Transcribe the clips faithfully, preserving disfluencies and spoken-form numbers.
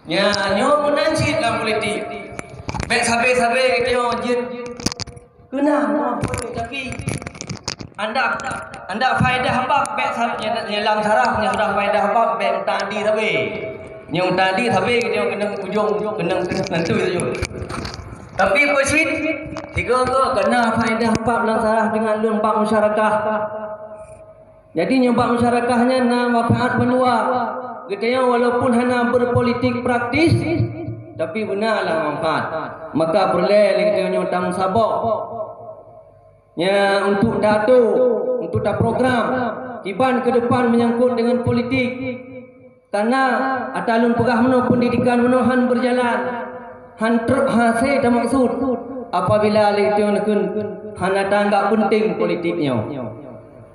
Nyan, nyoe meunan cit lam politik. Bék sabe-sabe geutanyoe jeuet keunong, tapi andak, andak faedah bab bék sa-, nyang lam sarah nyang sudah faedah bab bék meutanti sabe. Nyang meutanti sabe geutanyoe keunong ujong, keunong, keunong nentu saja. Tapi peue cit, tiga-tiga keunong faedah bab lam sarah deungon lôn bab musyarakah. Jadi, nyoe bak masyarakat nyan na manfaat bandua. Geutanyoe walaupun hana berpolitik praktis, tapi beuna lah manfaat. Maka peureulée lé geutanyoe tameusaboh. Nya, untuk tato, untuk taprogram, kiban ke depan menyangkut dengan politik. Karena ata lôn peugah meunoe, pendidikan meunoe han berjalan, han trok hase tamaksud apabila lé geutanyoe neukheun hana tanggap penting politik nyoe.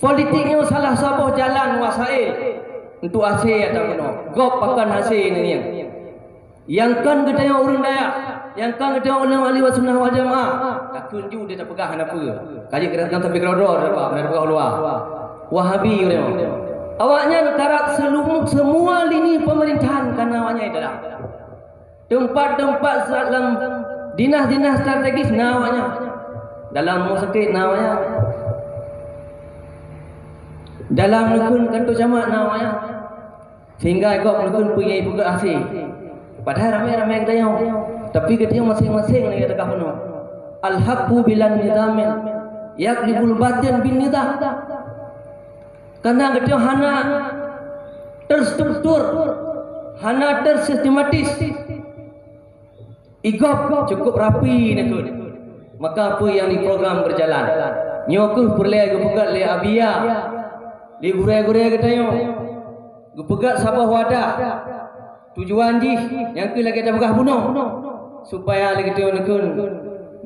Politik nyoe salah saboh jalan wasail untuk hase ata bunoe. Gob pakon hase neungieng. Nyang kon geutanyoe ureuëng dayah, nyang kon geutanyoe ureuëng ahli sunnah wal jamaah, takheun ju dia tapeugah hana peue. Kaji kira-kira tapi keudroe-droe, hana peugah luwa. Wahabi ureuëng. Awaknyan karab seluruh semua lini pemerintahan kana awaknyan dalam. Teumpat-teumpat sa-, lam dinas-dinas strategis na awaknyan. Dalam rumah sakit na awaknyan. Dalam neukheun kantor camat na awaknyan. Sehingga gob neukheun peue nyang ipeugah hase. Padahai ramé-ramé geutanyoe. Tapi geutanyoe maséng-maséng lagée teuka bunoe. Al-haqqu bila nizamin yaghlibul batil bin nizam. Karena geutanyoe hana terstruktur, hana tersistematis. Igob cukup rapi neukheun. Maka peue nyang diprogram berjalan. Nyoe kheueh peureulée geupeugét lé Abiya, lé gurée-gurée geutanyoe. Geupeugét saboh wadah. Tujuan jih nyang kheueh lagée tapeugah bunoe, supaya lé geutanyoe neukheun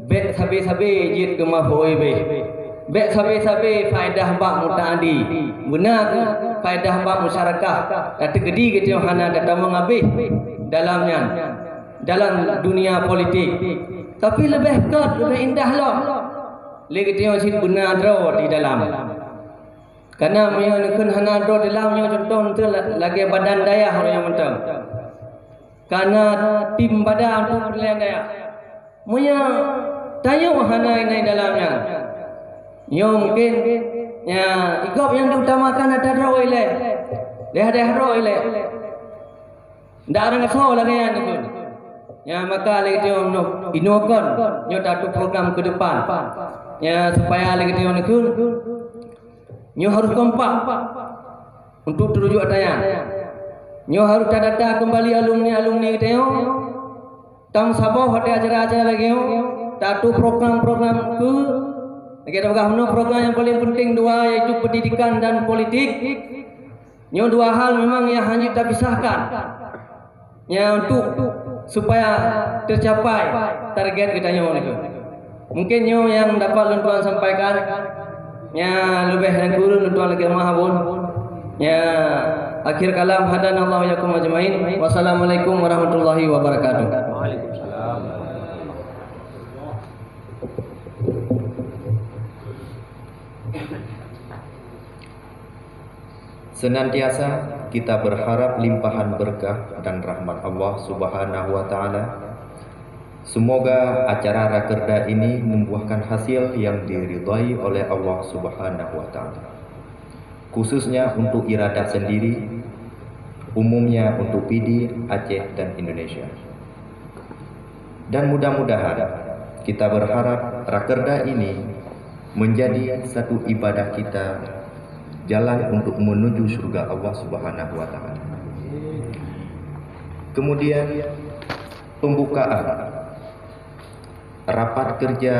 bék sabe-sabe jeuet keu mafui beh. Bék sabe-sabe faedah bak muta'adi. Beuna kheueh faedah bak masyarakat. Tateukeudi geutanyoe hana tatamong abéh dalam nyan, dalam dunia politik. Tapi leubeh gét, leubeh indah lom lé geutanyoe cit beuna droe di dalam. Karena meunyoe neukheun hana droe di dalam, nyoe contoh meuteun la-, lagée badan dayah ureuëng nyang mantong. Kana tim bada untuk penilaian dayah. Meunyoe tanyoe hana inan dalam nyan, nyoe mungkin, ya, igob nyang diutamakan ata droe ilée. Deh-deh droe ilée. Ndak rang asoe lagée nyan pun. Ya, maka lé nyoe, nyoe, inoe kon, nyoe tatu program ke depan. Ya, supaya lé nyoe neukheun. Nyoe harôh kompak untuk teurujuk ata nyan. Nyoe harôh tadata keumbali alumni-alumni geutanyoe. Tameusaboh watée acara-acara lagée nyoe, tatu program-program keu, lagée tapeugah meunoe program nyang paleng penting dua, yaitu pendidikan dan politik. Nyoe dua hal memang nyang hana jeuet tapisahkan. Nyan untuk supaya teucapai target geutanyoe nyoe. Mungkin nyoe nyang dapat lôn tuan sampaikan. Nyan leubeh dan kureueng lôn tuan lakée meu'ah bun. Nyan akhir kalam, hadanallahu wa iyyakum ajmain. Wassalamualaikum warahmatullahi wabarakatuh. Senantiasa kita berharap limpahan berkah dan rahmat Allah Subhanahu wa Ta'ala. Semoga acara Rakerda ini membuahkan hasil yang diridhai oleh Allah Subhanahu wa Ta'ala, khususnya untuk Iradah sendiri, umumnya untuk Pidie, Aceh, dan Indonesia. Dan mudah-mudahan kita berharap Rakerda ini menjadi satu ibadah kita, jalan untuk menuju surga Allah Subhanahu wa Ta'ala. Kemudian, pembukaan rapat kerja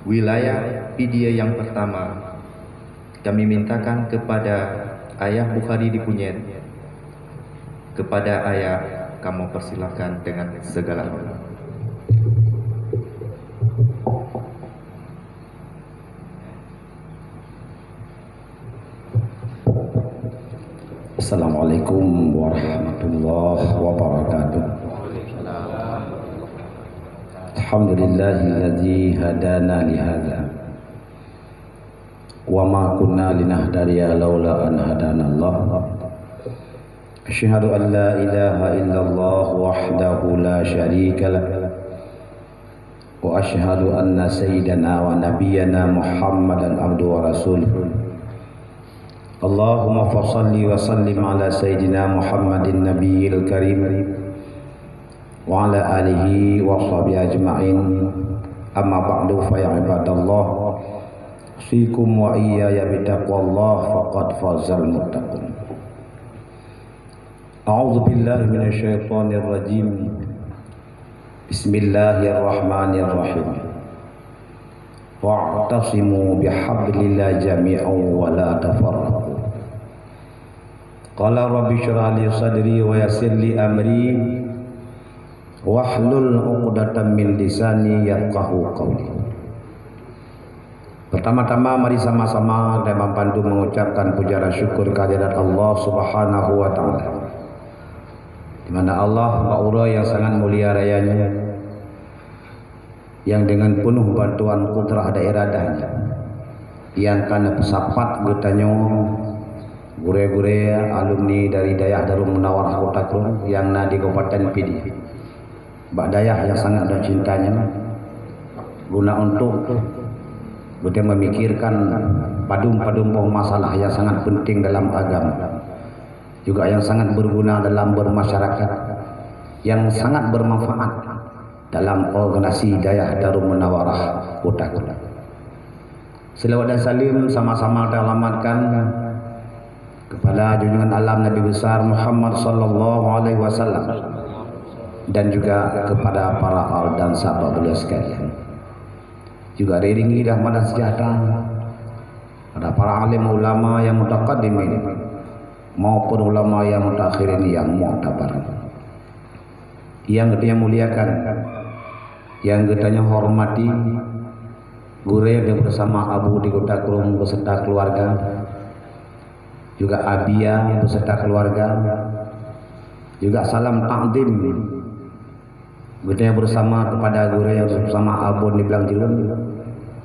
wilayah Pidie yang pertama, kami mintakan kepada Ayah Bukhari di Kunyit, kepada Ayah, kamoe persilakan dengan segala hormat. Assalamualaikum warahmatullahi wabarakatuh. Alhamdulillahilladzi hadana lihadza, wa ma kunna linahtadiya laula an hadanallah. Asyhadu an la ilaha illallah wahdahu la syarika lah. Wa asyhadu anna sayyidana wa nabiyyana Muhammadan abduhu wa rasuluh. Allahumma fasalli wa sallim ala sayyidina Muhammadin nabiyil karim wa ala alihi wa sahbihi ajma'in. Amma ba'du, fa ya ibadallah, usikum wa iyaya bitaqwallah, faqad fazal muttaqun. A'udzu billahi minasy syaithanir rajim. Bismillahirrahmanirrahim. Wa'tasimu bihablillah jami'an wa la tafarraqu. Qala rabbi syrah li sadri wa yassir li amri wahlul 'uqdatam min lisani yafqahu qawli. Pertama-tama, mari sama-sama dan membantu mengucapkan puja dan syukur kehadirat Allah Subhanahu wa Ta'ala, di mana Allah bak uroe nyang sangat mulia raya nyoe, yang dengan penuh bantuan kudrah dan iradah-Nya, yang ka neupeusapat geutanyoe gurée-gurée alumni dari Dayah Darul Munawarah Kota Krueng yang na di Kabupaten Pidie, bak dayah nyang sangat neucinta nyan, guna untuk geutanyoe memikirkan padum-padum boh masalah yang sangat penting dalam agama, juga yang sangat berguna dalam bermasyarakat, yang sangat bermanfaat dalam organisasi Dayah Darul Munawarah Kota Krueng. Selawat dan salim sama-sama teralamatkan kepada junjungan alam Nabi besar Muhammad sallallahu alaihi wasallam dan juga kepada para al dan sahabat beliau sekalian. Juga diiringi rahmat dan sejahtera pada para alim ulama yang mutaqaddimin maupun ulama yang mutakhirin yang mu'tabar. Yang geutanyoe muliakan, yang geutanyoe hormati, gurée dan bersama Abu di Kota Krueng beserta keluarga, juga Abia beserta keluarga, juga salam takzim geutanyoe bersama kepada gurée bersama Abon di Blang Jeurum,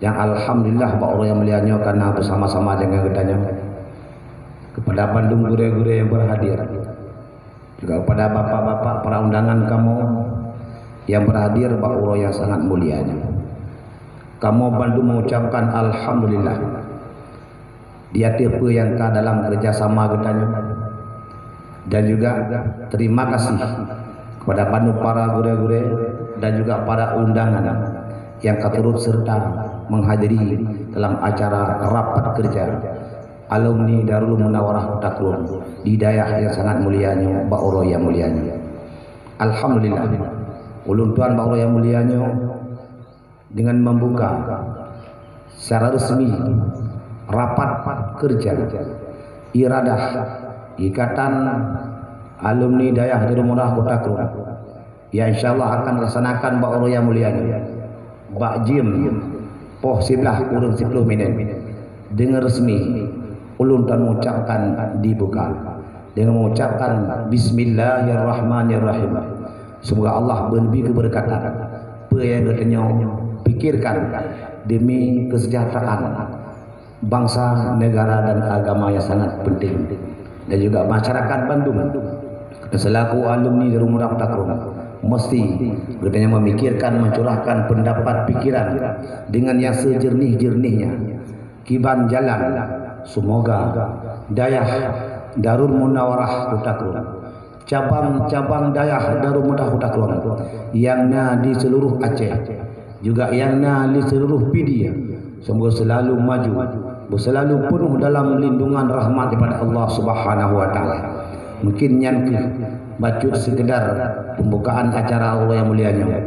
yang alhamdulillah bak uroe nyang mulia nyoe ka na bersama-sama dengan geutanyoe. Kepada bandum gurée-gurée yang berhadir, juga kepada bapak-bapak para undangan kamoe yang berhadir bak uroe nyang sangat mulia nyoe. Kamoe bandum mengucapkan alhamdulillah di ateueh peue nyang ka dalam kerjasama geutanyoe, dan juga terima kasih kepada bandum para gurée-gurée dan juga para undangan yang ka turut serta menghadiri dalam acara rapat kerja alumni Darul Munawarah Kota Krueng di dayah yang sangat mulia nyoe, bak uroe nyang mulia nyoe. Alhamdulillah, ulôn tuan bak uroe nyang mulia nyoe dengan membuka secara resmi rapat kerja iradah Ikatan Alumni Dayah Darul Munawarah Kota Krueng yang insyaallah akan dilaksanakan bak uroe nyang mulia nyoe, bak jeuem poh siblaih kureueng siploh minét. Deungon resmi ulôn tan mengucapkan dibuka dengan mengucapkan bismillahirrahmanirrahim. Semoga Allah beuneubri keubeureukatan peue nyang geutanyoe pikirkan demi keuseujahteuraan bansa, negara dan agama nyang sangat penting, dan juga masyarakat bandum. Selaku alumni Darul Munawarah Kota Krueng, mesti geutanyoe memikirkan, mencurahkan pendapat pikiran dengan nyang sejernih-jernihnya kiban jalan. Semoga dayah Darul Munawarah Kota Krueng, cabang-cabang dayah Darul Munawarah Kota Krueng yang na di seluruh Aceh, juga yang na di seluruh Pidie, semoga selalu maju, beuselalu penuh dalam lindungan rahmat daripada Allah Subhanahu wa Taala. Mungkin nyan keuh bacut sekedar pembukaan acara Allah yang mulia nyoe.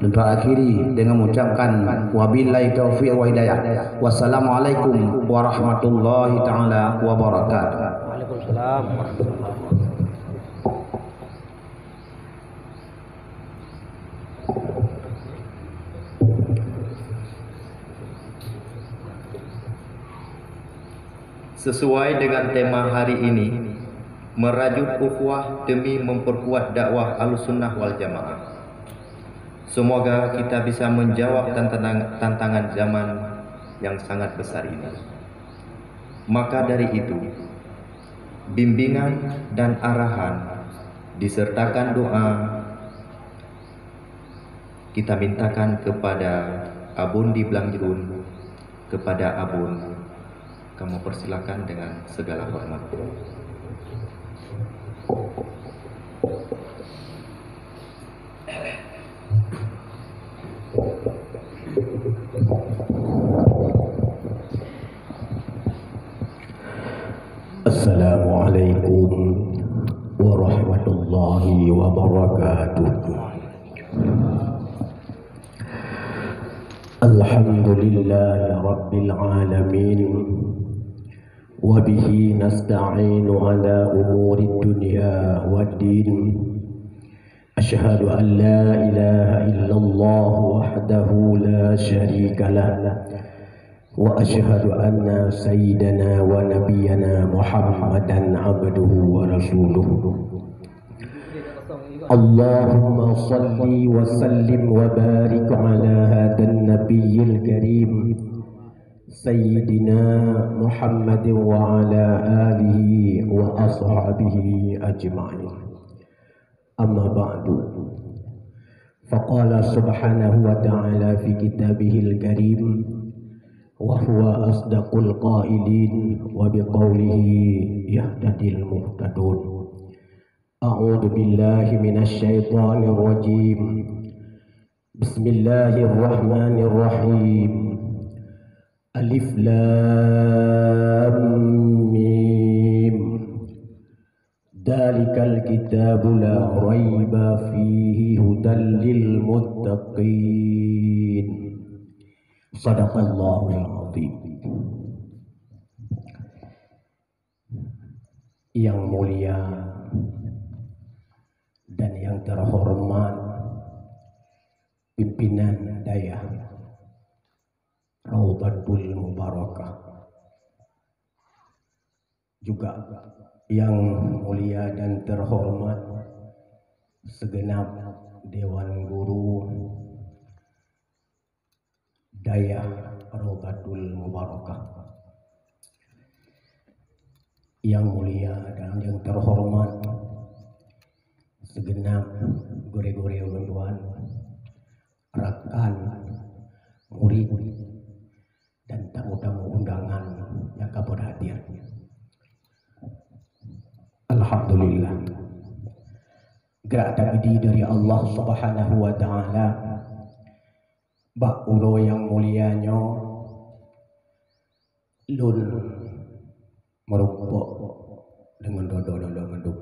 Dan akhiri dengan mengucapkan wabillahi taufiq wa hidayah. Wassalamualaikum warahmatullahi taala wabarakatuh. Waalaikumsalam warahmatullahi wabarakatuh. Sesuai dengan tema hari ini, merajut ukhuwah demi memperkuat dakwah Ahlussunnah wal Jamaah. Semoga kita bisa menjawab tantangan, tantangan zaman yang sangat besar ini. Maka dari itu, Bimbingan dan arahan disertakan doa kita mintakan kepada Abon di Blangjruen, kepada Abon, kamoe persilakan dengan segala hormat. Assalamualaikum warahmatullahi wabarakatuh. Alhamdulillahi rabbil alamin. Wa bihi nasta'inu ala umurid dunya waddin. Asyhadu an la ilaha illallah wahdahu la syarika lah. Wa asyhadu anna sayyidana wa nabiyyana Muhammadan abduhu wa rasuluh. Allahumma salli wa sallim wa barik ala hadan nabiyyil karim, Sayyidina Muhammadin wa ala alihi wa ashabihi ajma'in. Amma ba'du. Faqala subhanahu wa ta'ala fi kitabihil karim, wa huwa asdaqul qailin, wa biqaulihi yahtadil muhtadun. A'udzu billahi minasy syaithanir rajim. Bismillahirrahmanirrahim. Alif Lam Mim. Dzalikal kitabu la raiba fihi hudal lil muttaqin. Sadaqallahul azim. Yang mulia dan yang terhormat pimpinan dayah Raudhatul Mubarakah, juga yang mulia dan terhormat segenap dewan guru dayah Raudhatul Mubarakah, yang mulia dan yang terhormat segenap gurée-gurée ulôn tuan, rakan, murid, dan tamu-tamu undangan nyang ka berhadir. Alhamdulillah. Gerak tabidi dari Allah Subhanahu wa Ta'ala. Bak uroe nyang mulia nyoe, lôn meurumpok deungon droe-droe lôn mandum.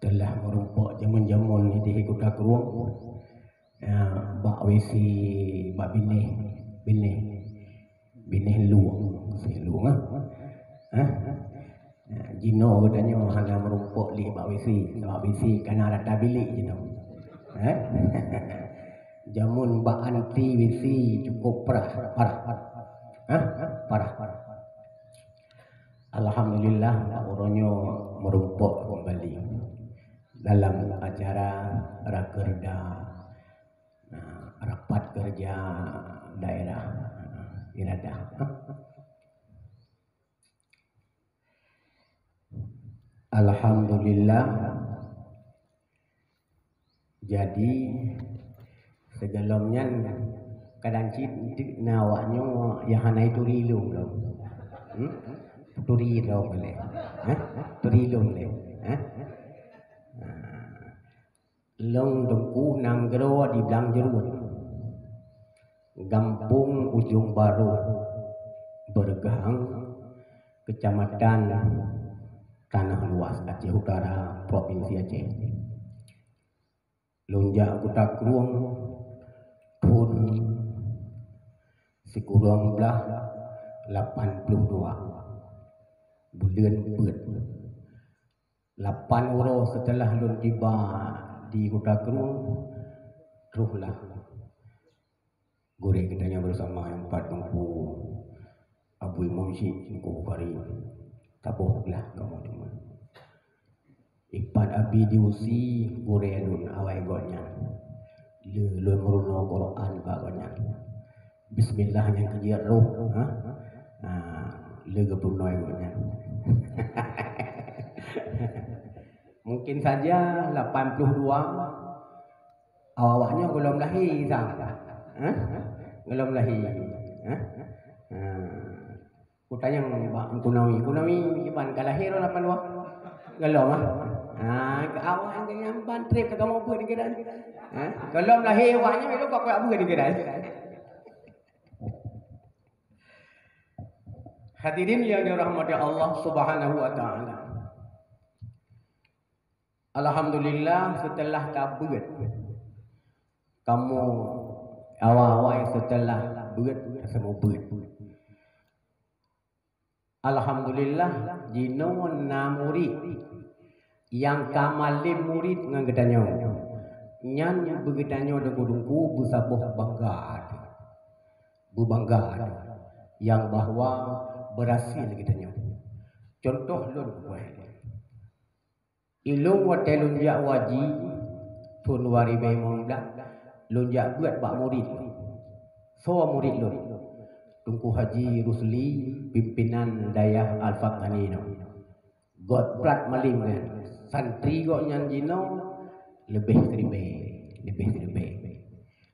Teulah meurumpok jameun-jameun di Kuta Krueng, ya, bak W C, bak binéh, binéh, binéh lueng, W C lueng, ah. Hah? Nah, jinoe geutanyoe hana meurumpok lé bak W C, bak W C kana rata bilék jinoe. Hah? Jameun bak anti W C cukup parah, parah. Hah? Parah. Alhamdulillah, bak uroe nyoe meurumpok keumbali dalam acara rakerda, nah, rapat kerja daerah, nah, iradah. Alhamdulillah. Jadi, sigohlom nyan kadang cit na awak nyoe nyang hana ituri lom lom. Hmm? Turi droe lé. Hah? Turi lom lé. Hah? Nah. Lôn Teungku Nanggroe di Blang Jeuruet, Gampông Ujong Barô, Beureugang, Keucamatan Tanoh Luwas, Aceh Utara, Propinsi Aceh. Lôn jak Kuta Krueng thon sikureueng blaih lapan ploh dua, buleuen peuet. Lapan uroe seuteulah lôn tiba di Kuta Krueng, trohlah gurée geutanyoe beusama nyang pat Teungku Abu Imam Syik, Teungku Bukhari, taboh glah kamoe teuma. Ipat Abi Diusi gurée lôn awai gobnyan. Le lôn meurunoe Quran bak gobnyan. Bismillah nyang keujeuet roh, ha? Ha, le geupeurunoe gobnyan. Mungkin saja lapan puluh dua awak-awak nyoe gohlom lahé sang. Hah? Gohlom lahé. Hah? Ha. Kutanyong bak Teungku Nawi, "Teungku Nawi, kiban ka lahé droe lapan dua?" "Gohlom ah." "Ha, keu awak nyang ban trép ka kamoe beuet di keudan." "Ha? Gohlom lahé awak nyoe, ilôn ka kuyak beuet di keudan." Hadirin yang dirahmati Allah Subhanahu wa taala. Alhamdulillah, setelah tabeuet, kamoe awai-awai setelah beuet, kamoe beuet. Alhamdulillah, jinoe na murit nyang ka malém murit ngon geutanyoe. Nyan beu geutanyoe teungku-teungku beusaboh bangga. Beubangga nyang bahwa beurhasil geutanyoe. Contoh lôn buet. Ilôn watée lôn jak u haji thon dua ribée limong blah, lôn jak beuet bak murit lôn. Soe murit lôn? Teungku Haji Rusli, pimpinan Dayah Al-Fatani nyoe. Gét brat malém nyan. Santri gobnyan jinoe leubeh siribée, leubeh siribée.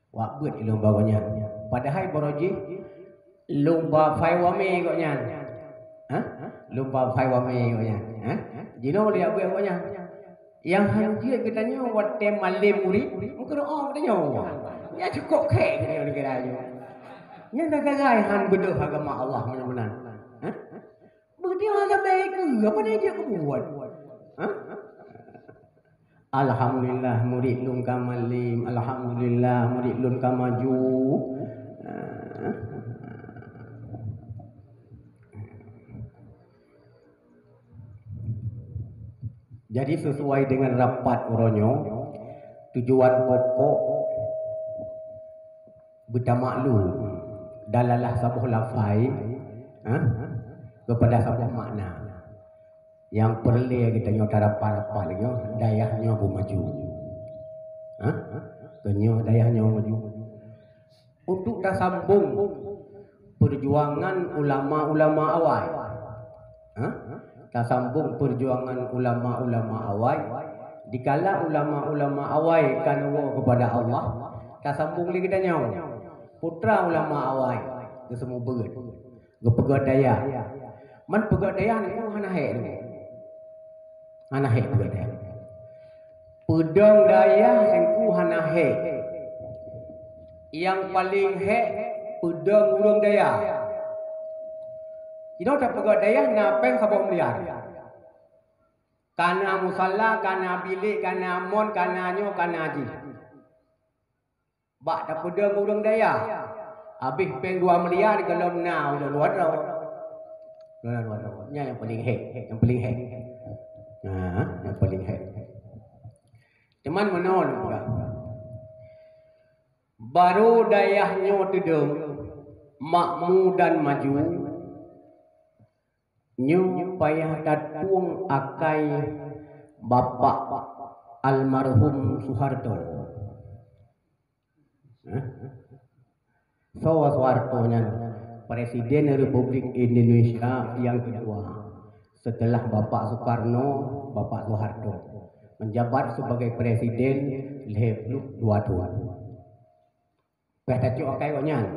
Wak beuet ilôn bak gobnyan. Padahai baroe jih lôn ba fai wamé gobnyan. Hah? Lôn ba fai wamé gobnyan. Hah? Jinoe lé abeuet gobnyan. Nyang han jeuet geutanyoe watée malém murit, meukeureuoh geutanyoe. Nyan cukôp khék geutanyoe di kira nyoe. Nyan sagai han beudôh agama Allah meunyoe meunan. Hah? Beudôh sagai keu apa dia jeuet keubuet? Hah? Alhamdulillah, murit lôn ka malém. Alhamdulillah, murit lôn ka maju. Ah. Jadi, sesuai dengan rapat uroe nyoe, tujuan pokok beutamaklum dan lalah saboh lafai, ha, keupada saboh makna. Nyang peureulée geutanyoe tarapa-rapa lagée nyoe, dayah nyoe beumaju. Ha? Keu nyoe dayah nyoe maju. Untuk tasambong peujuangan ulama-ulama awai. Ha? Tasambong peujuangan ulama-ulama awai. Dikala ulama-ulama awai ka neuwoe keupada Allah, tasambong lé geutanyoe. Putra ulama awai, geuseumeubeuet. Geupeugah dayah. Man peugah dayah nyoe hana hék nyoe. Hana hék peugah dayah. Peudong dayah nyoe hana hék. Nyang paleng hék peudong ureuëng dayah. Jinoe tapeugah dayah na péng saboh miliar. Kana musala, kana bilék, kana mon, kana nyoe, kana jih. Bak tapeudong ureuëng dayah. Habéh péng dua miliar gohlom na u luwa droe. Luwa droe. Nyan nyang paleng hék, nyang paleng hék. Nah, nyang paleng hék. Cuman meunoe lôn peugah. Barô dayah nyoe teudong makmu dan maju, nyoe payah tatueng akai Bapak Almarhum Soeharto. Hah? Soe Soeharto nyan? Presiden Republik Indonesia nyang keudua. Setelah Bapak Soekarno, Bapak Soeharto menjabat sebagai presiden lhée ploh dua thon. Payah tacok akai gobnyan.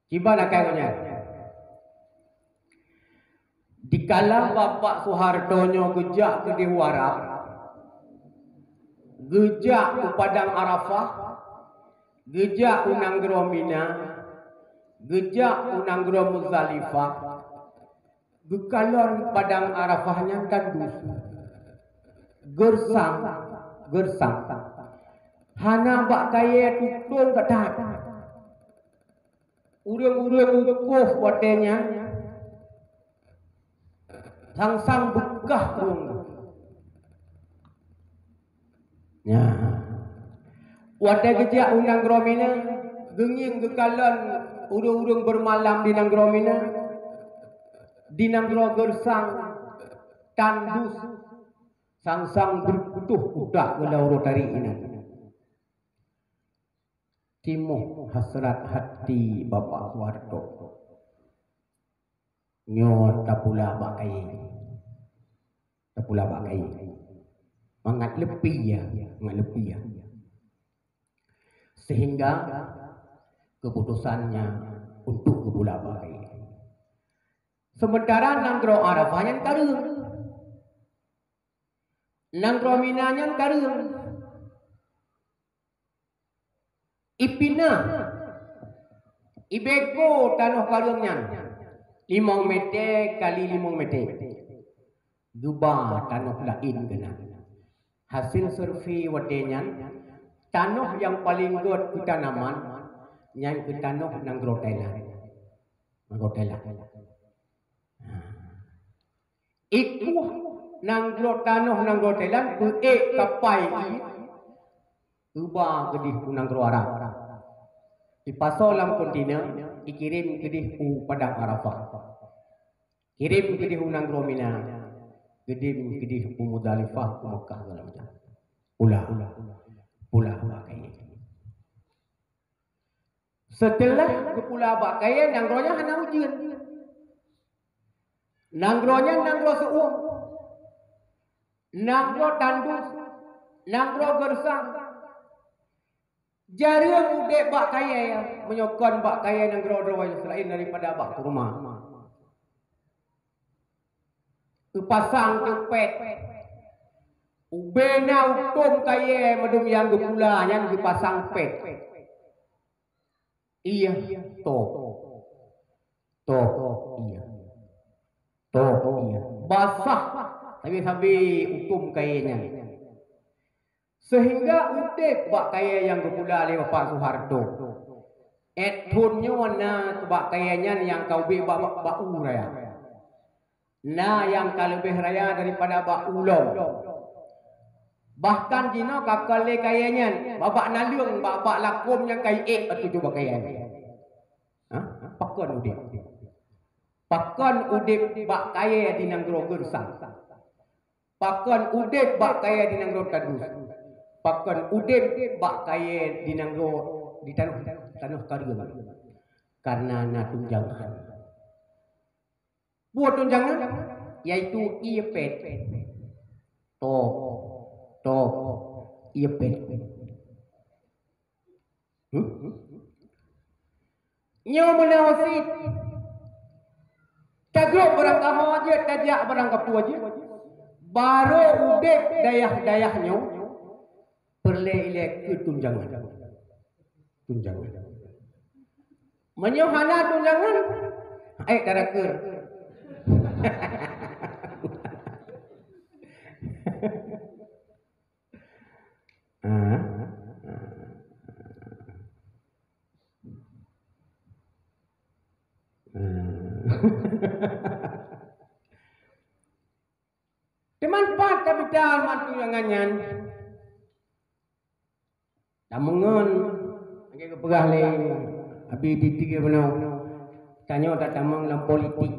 Kiban akai gobnyan. Dikala Bapak Soeharto nyoe geujak keudeh u Arab, geujak u Padang Arafah, geujak u nanggroe Mina, geujak u nanggroe Muzdalifah, geukalon Padang Arafah nyan tandus. Geusang, geusang. Hana bak kayée tutong that-that. Ureuëng-ureuëng wukuf watée nyan sang-sang beukah ureuëng. Nyan. Watée geujak u nanggroe Mina, geungieng geukalon ureuëng-ureuëng beumalam di nanggroe Mina, di nanggroe Geusang, tandus, sang-sang beureutoh utak geulauroe tarék inan. Timoh hasrat hati Bapak Soeharto. Nyoe tapula bak kayée. Pula bak kayèe. Mangat leupie ya, mangat leupie ya. Sehingga keputusannya untuk geupula bak kayèe. Sementara nanggroe Arafah nyan kareueng. Nanggroe Mina nyan kareueng. Ipinah, ibego tanoh kareueng nyan limong mete kali limong mete. Geuba tanoh laén keunan. Hasil survei watèe nyan, tanoh nyang paleng gèt keu tanaman nyan keu tanoh nanggroe Thailand. Nanggroe Thailand. Ikueh nanggroe tanoh nanggroe Thailand beuék kapai ié, iba keudéh u nanggroe Arab. Ipasoe lam kontainer, ikirém keudéh u Padang Arafah. Kirém keudéh u nanggroe Mina, kirém keudéh u Muzdalifah, u Makkah segala macam. Pula, pula bak kayèe. Seuteulah geupula bak kayèe, nanggroe nyan hana ujeuen. Nanggroe nyan nanggroe seuuem, nanggroe tandus, nanggroe geusang. Jareueng udép bak kayèe, meunyoe kon bak kayèe nanggroe droe seulaén daripada bak kurma. Geupasang teupet. Ubé na utom kayèe meudum nyang geupula nyan geupasang pet. Ié, top. Top, ié. Top, ié. Basah sabe-sabe utom kayèe nyan. Sehingga udép bak kayèe nyang geupula lé Bapak Soeharto. Ét thon nyoe na bak kayèe nyan nyang ka ubé bak, bak, bak u raya. Na nyang ka leubeh raya daripada bak u lom. Bahkan jinoe ka kon lé kayèe nyan, bak, bak naleueng, bak, bak lakom nyang ka iék ateueh bak kayèe nyan. Ha? Pakon udép? Pakon udép bak kayèe di nanggroe geusang? Pakon udép bak kayèe di nanggroe tandus? Pakon udép bak kayèe di nanggroe, di tanoh, tanoh kareueng? Karena na tunjangan. Peue tunjangan? Yaitu ié pet. Top, top, ié pet. Hmm? Nyoe meunan cit. Tagrôp barang kamoe jeuet, tajak barang kapeue jeuet. Barô udép dayah-dayah nyoe peureulèe ilèe keu tunjangan. Tunjangan. Meunyoe hana tunjangan, ék tarakeur. Ah. Ah. Teuma pat tabita mantu nyang nyan. Tameungon, lagèe geupeugah lé Abi Titi bunoe, tanyoe tatamong lam politik.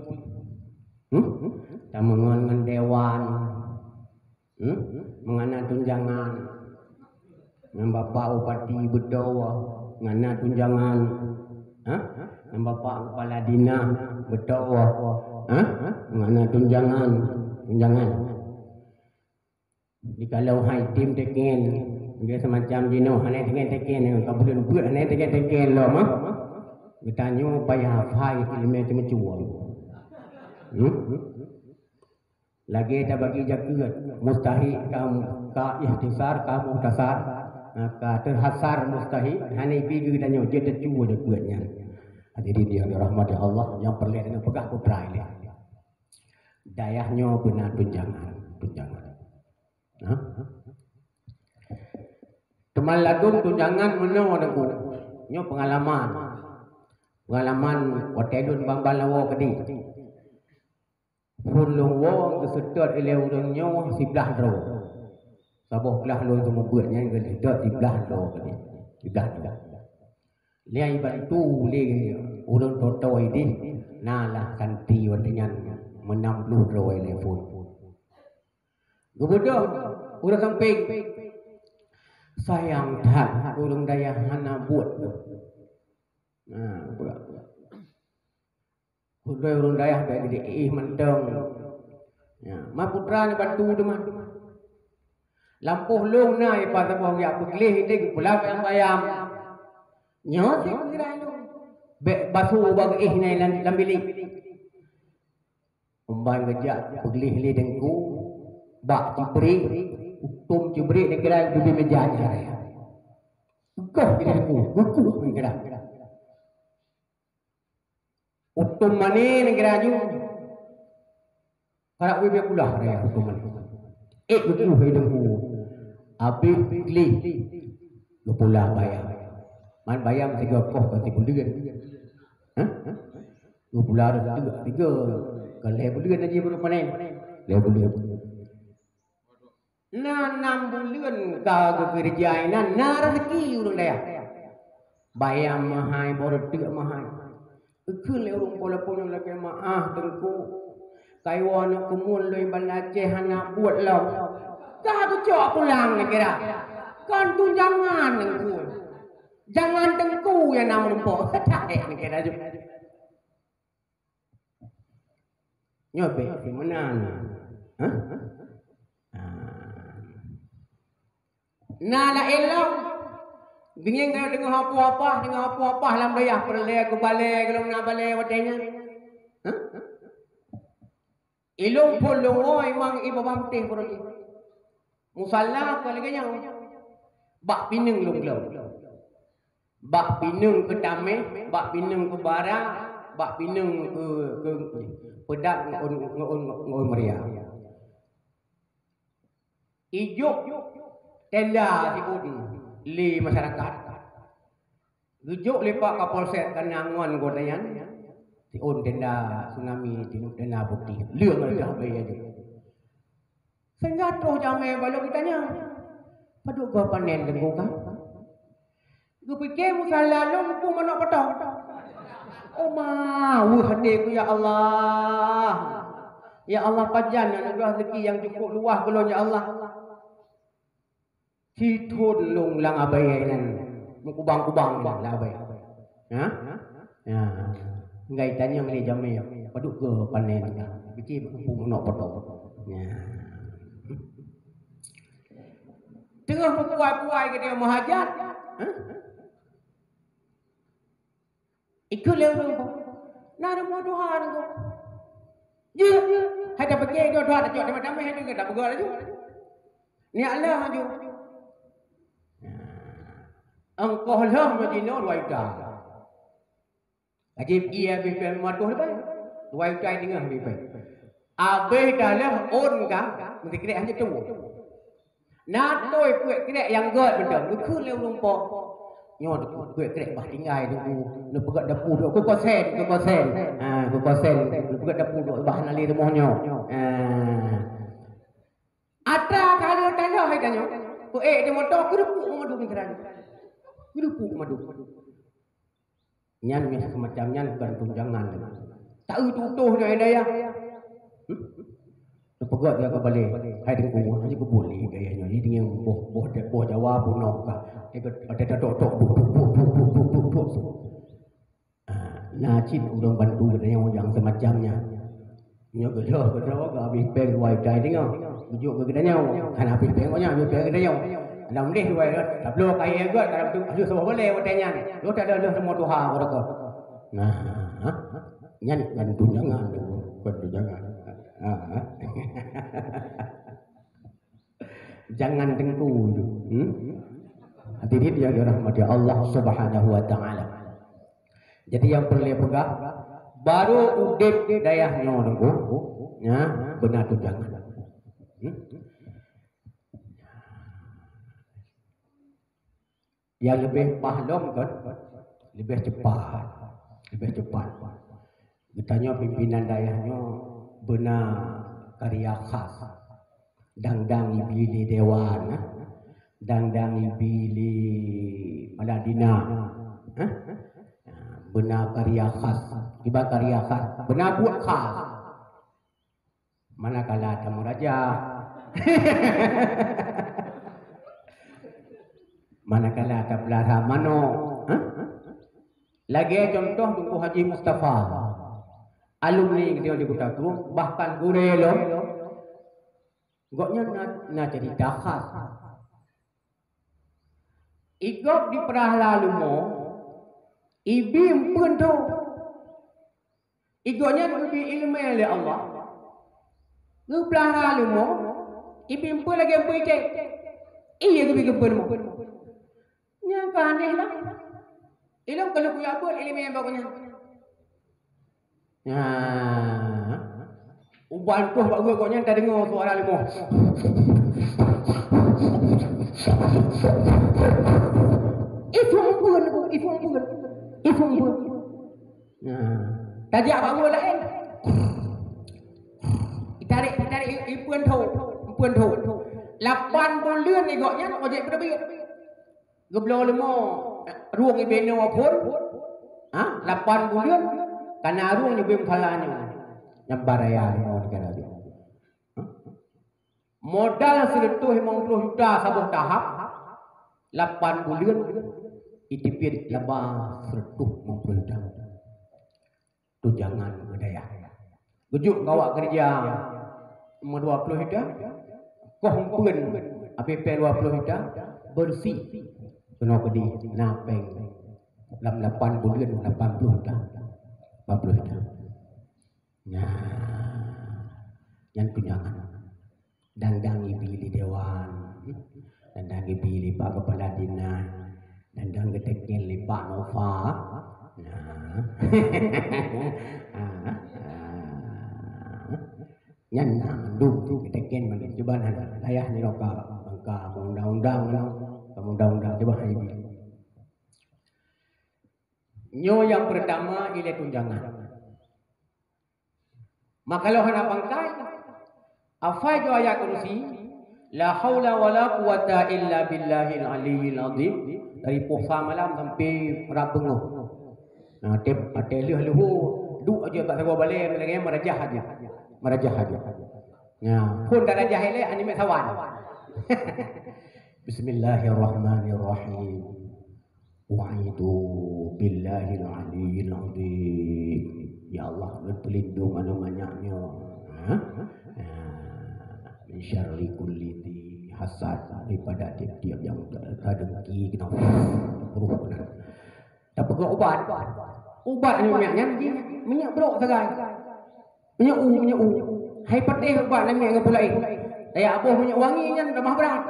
Hmm? Tameungon ngon dewan. Hmm? Meungana tunjangan. Ngon bapak bupati beutôi, meungana tunjangan. Ha? Ngon bapak kepala dinas beutôi. Ha? Meungana tunjangan. Tunjangan. Jikalau hai tim teken, dia semacam jinoe, hana teken-teken, ka buleuen peuet hana teken-teken lom, ah. Geutanyoe payah hafai ileumèe ceumeucue. Hmm? Lagèe tabagi jakeuet, mustahiq ka, ka ikhtisar, ka mukhtasar, ka terhasar mustahiq, hana ibi geutanyoe jeuet tacue jakeuet nyan. Hadirin yang dirahmati Allah, nyang peureulèe tanyoe peugah peue prai lé. Dayah nyoe beuna tunjangan, tunjangan. Nah. Teuma ladôm tunjangan meunoe Teungku. Nyoe peungalaman. Peungalaman watèe lôn ban-ban lawoe keudéh. Phôn lôn woe geuseutôt ilèe ureueng nyoe siblaih droe. Saboh glah lôn seumeubeuet nyan geuseutôt siblaih droe keudéh. Siblaih droe. Lheueh bantu lé ureueng toto idéh, na lah santri watèe nyan meunam ploh droe lé phôn. Geubeudôh ureueng sampéng. Sayang that ureueng dayah hana buet. Nah, buet. Hudoi ureueng dayah bèk geudiéh mantong. Ya, ma putra neubantu teuma. Lampôh lôn na ié pat saboh geujak peugleh idéh geupeulak lam bayam. Nyoe si kira nyoe. Bèk basoe bak geuéh nyan lam, lam bilék. Umban geujak peugleh lé teungku, bak Jibril, utom Jibril neukira dubi meujak nyan raya. Goh idéh teungku, geukuek neukira. Utom mané neukira ju. Karab wéh bèk kulah raya utom mané. Ék geukueh idéh teungku. Abéh gleh geupula bayam. Man bayam sigoe koh ka sibuleuen. Hah? Geupula rot tiga, tiga. Ka lhèe buleuen aja baru panen. Lhèe buleuen. Na nam buleuen ka geukeureuja inan, na raseuki ureueng dayah. Bayam meuhai, boh reuteuek meuhai. Geukheun lé ureueng po lapor nyoe lakèe meu'ah teungku. Kayue aneuk keumuen lôn ban Aceh hana buet lom. Ka geucok pulang neukira. Kon tunjangan teungku. Jangan teungku nyang na meurumpok. Tarék neukira ju. Nyoe bèk simeunan. Hah? Ah. Na laén lom. Geunyeng ka deungoe apoh apah, deungoe apoh apah lam dayah peureulèe keu balèe, golom na balèe watèe nyan. Hah? Ilôn phôn lôn woe imang ié babah putéh baroe jih. Musala ka lagèe nyoe. Bak pineung lôn glom. Bak pineung keu tamèh, bak pineung keu bara, bak pineung keu, keu peudak ngon, ngon, ngon meuria. Ijok tenda siôn lé masyarakat. Geujok lé Pak Kapolsek kana ngon gobnyan, siôn tenda tsunami, tenda putih. Leueng reudah bèe jih. Sehingga troh jamèe bak lôn geutanyong, "Padub goe panen teungku ka?" Geupike musala lôn muphom manok potong. Oh ma, weueh até ku, ya Allah. Ya Allah, pajan aneuk droe rezeki nyang cukup luwah keu lôn, ya Allah. Sithôn lôn lam abèe nyan, meukubang-kubang lam abèe. Ha? Ya. Ngai tanyong lé jamèe, "Padub goe panen ka?" Pike muphom manok potong. Ya. Teungoh meupuai-puai geutanyoe meuhajat. Ha? Ikheun lé ureueng po, "Na rumoh tuha nyoe." Jeuet, hai tapike nyoe tuha tacok teuma tamèh nyoe tapeugah laju. Nyak lheueh laju. Ongkoh lheueh nyoe jinoe dua juta. Aji ie abéh pèng lima reutôh leubeh. Dua juta teungoh abéh pèng. Abéh dah lheueh ôn ka, meusikrek hana tuwoe. Na toi kuek krek nyang gèt mantong, geukheun lé ureueng po. Nyoe kuek krek bah tinggai teungku, neupeugöt dapu duek keu kosen, keu kosen. Ha, keu kosen, neupeugöt dapu duek bah hana lé rumoh nyoe. Ha. Atra ka lheueh tanda hai tanyoe. Peuék di moto, keureupuk madu meukeurah. Keureupuk madu. Nyan nyang semacam nyan bukan tunjangan lagi. Tak eu tutoh nyoe dayah. Hmm? Teupeugöt dia keu balèe, hai teungku, hana keuboleh gaya nyoe. Jadi dengan boh, boh, boh Jawa bunoe ka. Dia kata tok, tok, tok, tok, tok, tok, tok, tok, tok. Ah, na cit ureueng bantu geutanyoe nyang semacam nyan. Nyoe geulheueh keudroe geuhabéh péng dua juta teungoh. Geujok keu geutanyoe. Hana habéh péng gobnyan, habéh péng geutanyoe. Lam deh dua juta, tabloe kayèe gèt, ka lheueh saboh balèe watèe nyan. Lheueh tada lheueh rumoh tuha geutanyoe. Nah, nyan kan tunjangan, kan tunjangan. Ah. Jangan teungku. Hmm? Hadirin yang dirahmati Allah Subhanahu wa taala. Jadi nyang peureulèe peugah, barô udép dayah nyoe teungku, ya, beuna tunjangan. Hmm? Nyang leubeh paih lom kon, leubeh cepat, leubeh cepat. Geutanyoe pimpinan dayah nyoe beuna karya khas. Dang-dang ibi lé dewan, eh? Dang-dang ibi lé kepala dina, eh? Beuna karya khas, iba karya khas, beuna buet khas. Manakala tameuraja, manakala tapeulara manok, eh? Lagèe contoh Teungku Haji Mustafa, alumni geutanyoe di Kuta Krueng, bahkan gurèe lom, Gobnyan na, na cerita khas. Igob di peurahla leumo, ibi empeuen tho. Igob nyan geubi ileumèe lé Allah. Geupeurahla leumo, ibi empeuen lagèe empeuen icé. Iya geubi keu empeuen leumo. Nyang ka aneh lah. Ilôn ka lôn kujak beuet ileumèe bak gobnyan. Nah, uban troh bak gobnyan tadeungoe suara leumo. Itu empeuen, itu empeuen, itu empeuen. Nah, tajak bak gobnyan laén. Itarék, itarék, empeuen tho, empeuen tho. Lapan buleuen igob nyan ojek beuteubiet. Geubloe leumo rueng ibe nyoe phon, ha, lapan buleuen, kana rueng nyang beuem phala nyoe. Nyang baraya leumo negara jih. Ha? Modal sireutoh limong ploh juta saboh tahap, lapan buleuen, iteubiet laba sireutoh limong ploh juta. Tunjangan keu dayah. Geujok keu awak keureuja meudua ploh juta, koh empeuen abéh pèng dua ploh juta, beureusi. Keunoe keudéh na pèng lam lapan buleuen lapan ploh juta. Lapan ploh juta. Nah, nyan tunjangan. Dang-dang ibi lé dewan, dang-dang ibi lé pak kepala dinas, dang-dang geuteken lé pak Nova. Nah. Ah, ah. Nyan na mandum geuteken mandum. Cuba na dayah nyoe ka, ka undang-undang nyoe, ka undang-undang, cuba hai ibi. Nyoe nyang peurtama ilée tunjangan. Maka lôn hana pangkai, hafai ju ayat kursi, "La haula wala quwwata illa billahil aliyyil azim," dari poh sa malam sampai rab beungoh. Nah, teb, teb lheueh luhô, duek aja bak sagoe balée, meulagée meurajah aja. Meurajah aja. Nah, phon ka rajah ilée, aneuk miet sawan. Bismillahirrahmanirrahim. A'udzu billahil aliyyil azim. Ya Allah, lôn peulindong aneuk manyak nyoe. Ha? Ha. Min syarri kulli dzi hasad, daripada tiep-tiep nyang tadengki keunoe. Roh beuna. Tapeugah ubat. Ubat aneuk manyak nyan jih minyeuk brok sagai. Minyeuk u, minyeuk u. Hai patéh ubat aneuk manyak ngon peue laén. Tajak boh minyeuk wangi nyan tamah brat.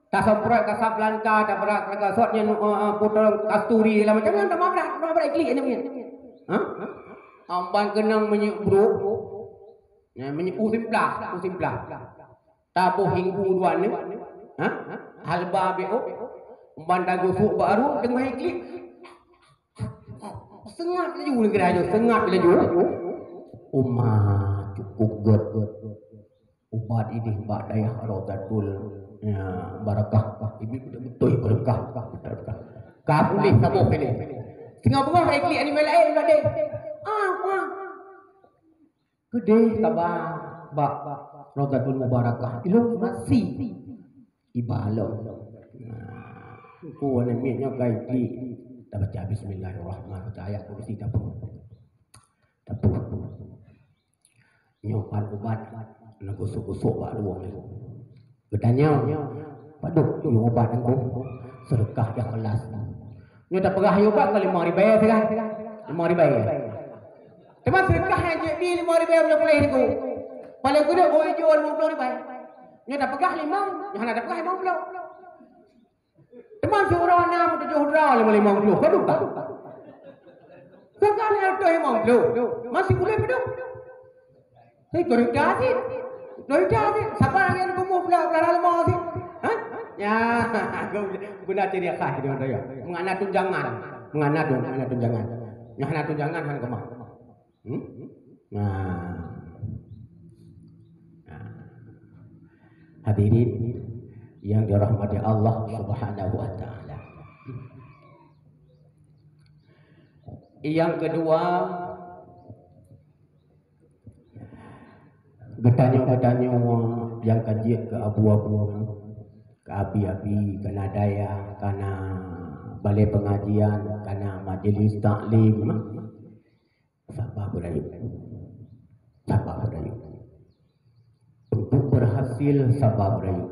Tasemprot kasab lanta, tabrat kasot nyan, eh, eh, putôh kasturi, segala macam nyan, tamah brat, tamah brat iklik nyan. Ha? Amban keunong minyeuk brok. Nyan minyeuk u simplah, u simplah. Taboh hinggô dua neuk. Ha? Halba B O. Amban tagosok bak arueng, teungoh iklik. Seungab laju neugah nyoe, seungab laju. Uma cukup gét. Ubat idéh bak dayah Raudhatul, ya, Barakah. Ibi beutôi barakah. Ka puléh saboh kali. Singoh beungoh ka iklik aneuk manyak laén udah deh. Ah, ah. Keudeh kaba bak Raudhatul Mubarakah, ilôn masih iba lom. Nah, ku aneuk miet nyoe ka iklik, tabaca bismillahirrahmanirrahim, tabaca ayat kursi, tapeugah. Tapeugah. Nyoe pat ubat neugosok-gosok bak luwong nyoe. Geutanyoe, "Padub yue ubat nyoe?" Seudeukah ikhlas. Nyoe tapeugah yue ubat ka limong ribèe sagai. Limong ribèe. Teuma seudeukah nyang jeuet bi limong ribèe ujoe puléh nyoe. Paléng geudeuk oh ijo limong ploh ribèe. Nyoe tapeugah limong, nyoe hana tapeugah limong ploh. Teuma siuroe na meutujoh droe limong, limong ploh, padub ka? Bukan yang tujoh limong ploh. Masih boleh padub. Hei, cerita sih. Cerita sih. Siapa yang pemuh pula, pula lama sih? Ha? Ya, guna ciri khas dia orang ya. Mengana tunjangan. Mengana tun, mengana tunjangan. Nah, na tunjangan kan kemah. Hmm? Nah. Nah. Hadirin yang dirahmati Allah Subhanahu wa taala. Yang kedua, geutanyoe-geutanyoe nyang ka jeuet keu abu-abu, keu abi-abi, keu na dayah, keu na balai pengajian, keu na majelis taklim. Saba beurayeuk. Saba beurayeuk. Untuk berhasil Hasil saba beurayeuk.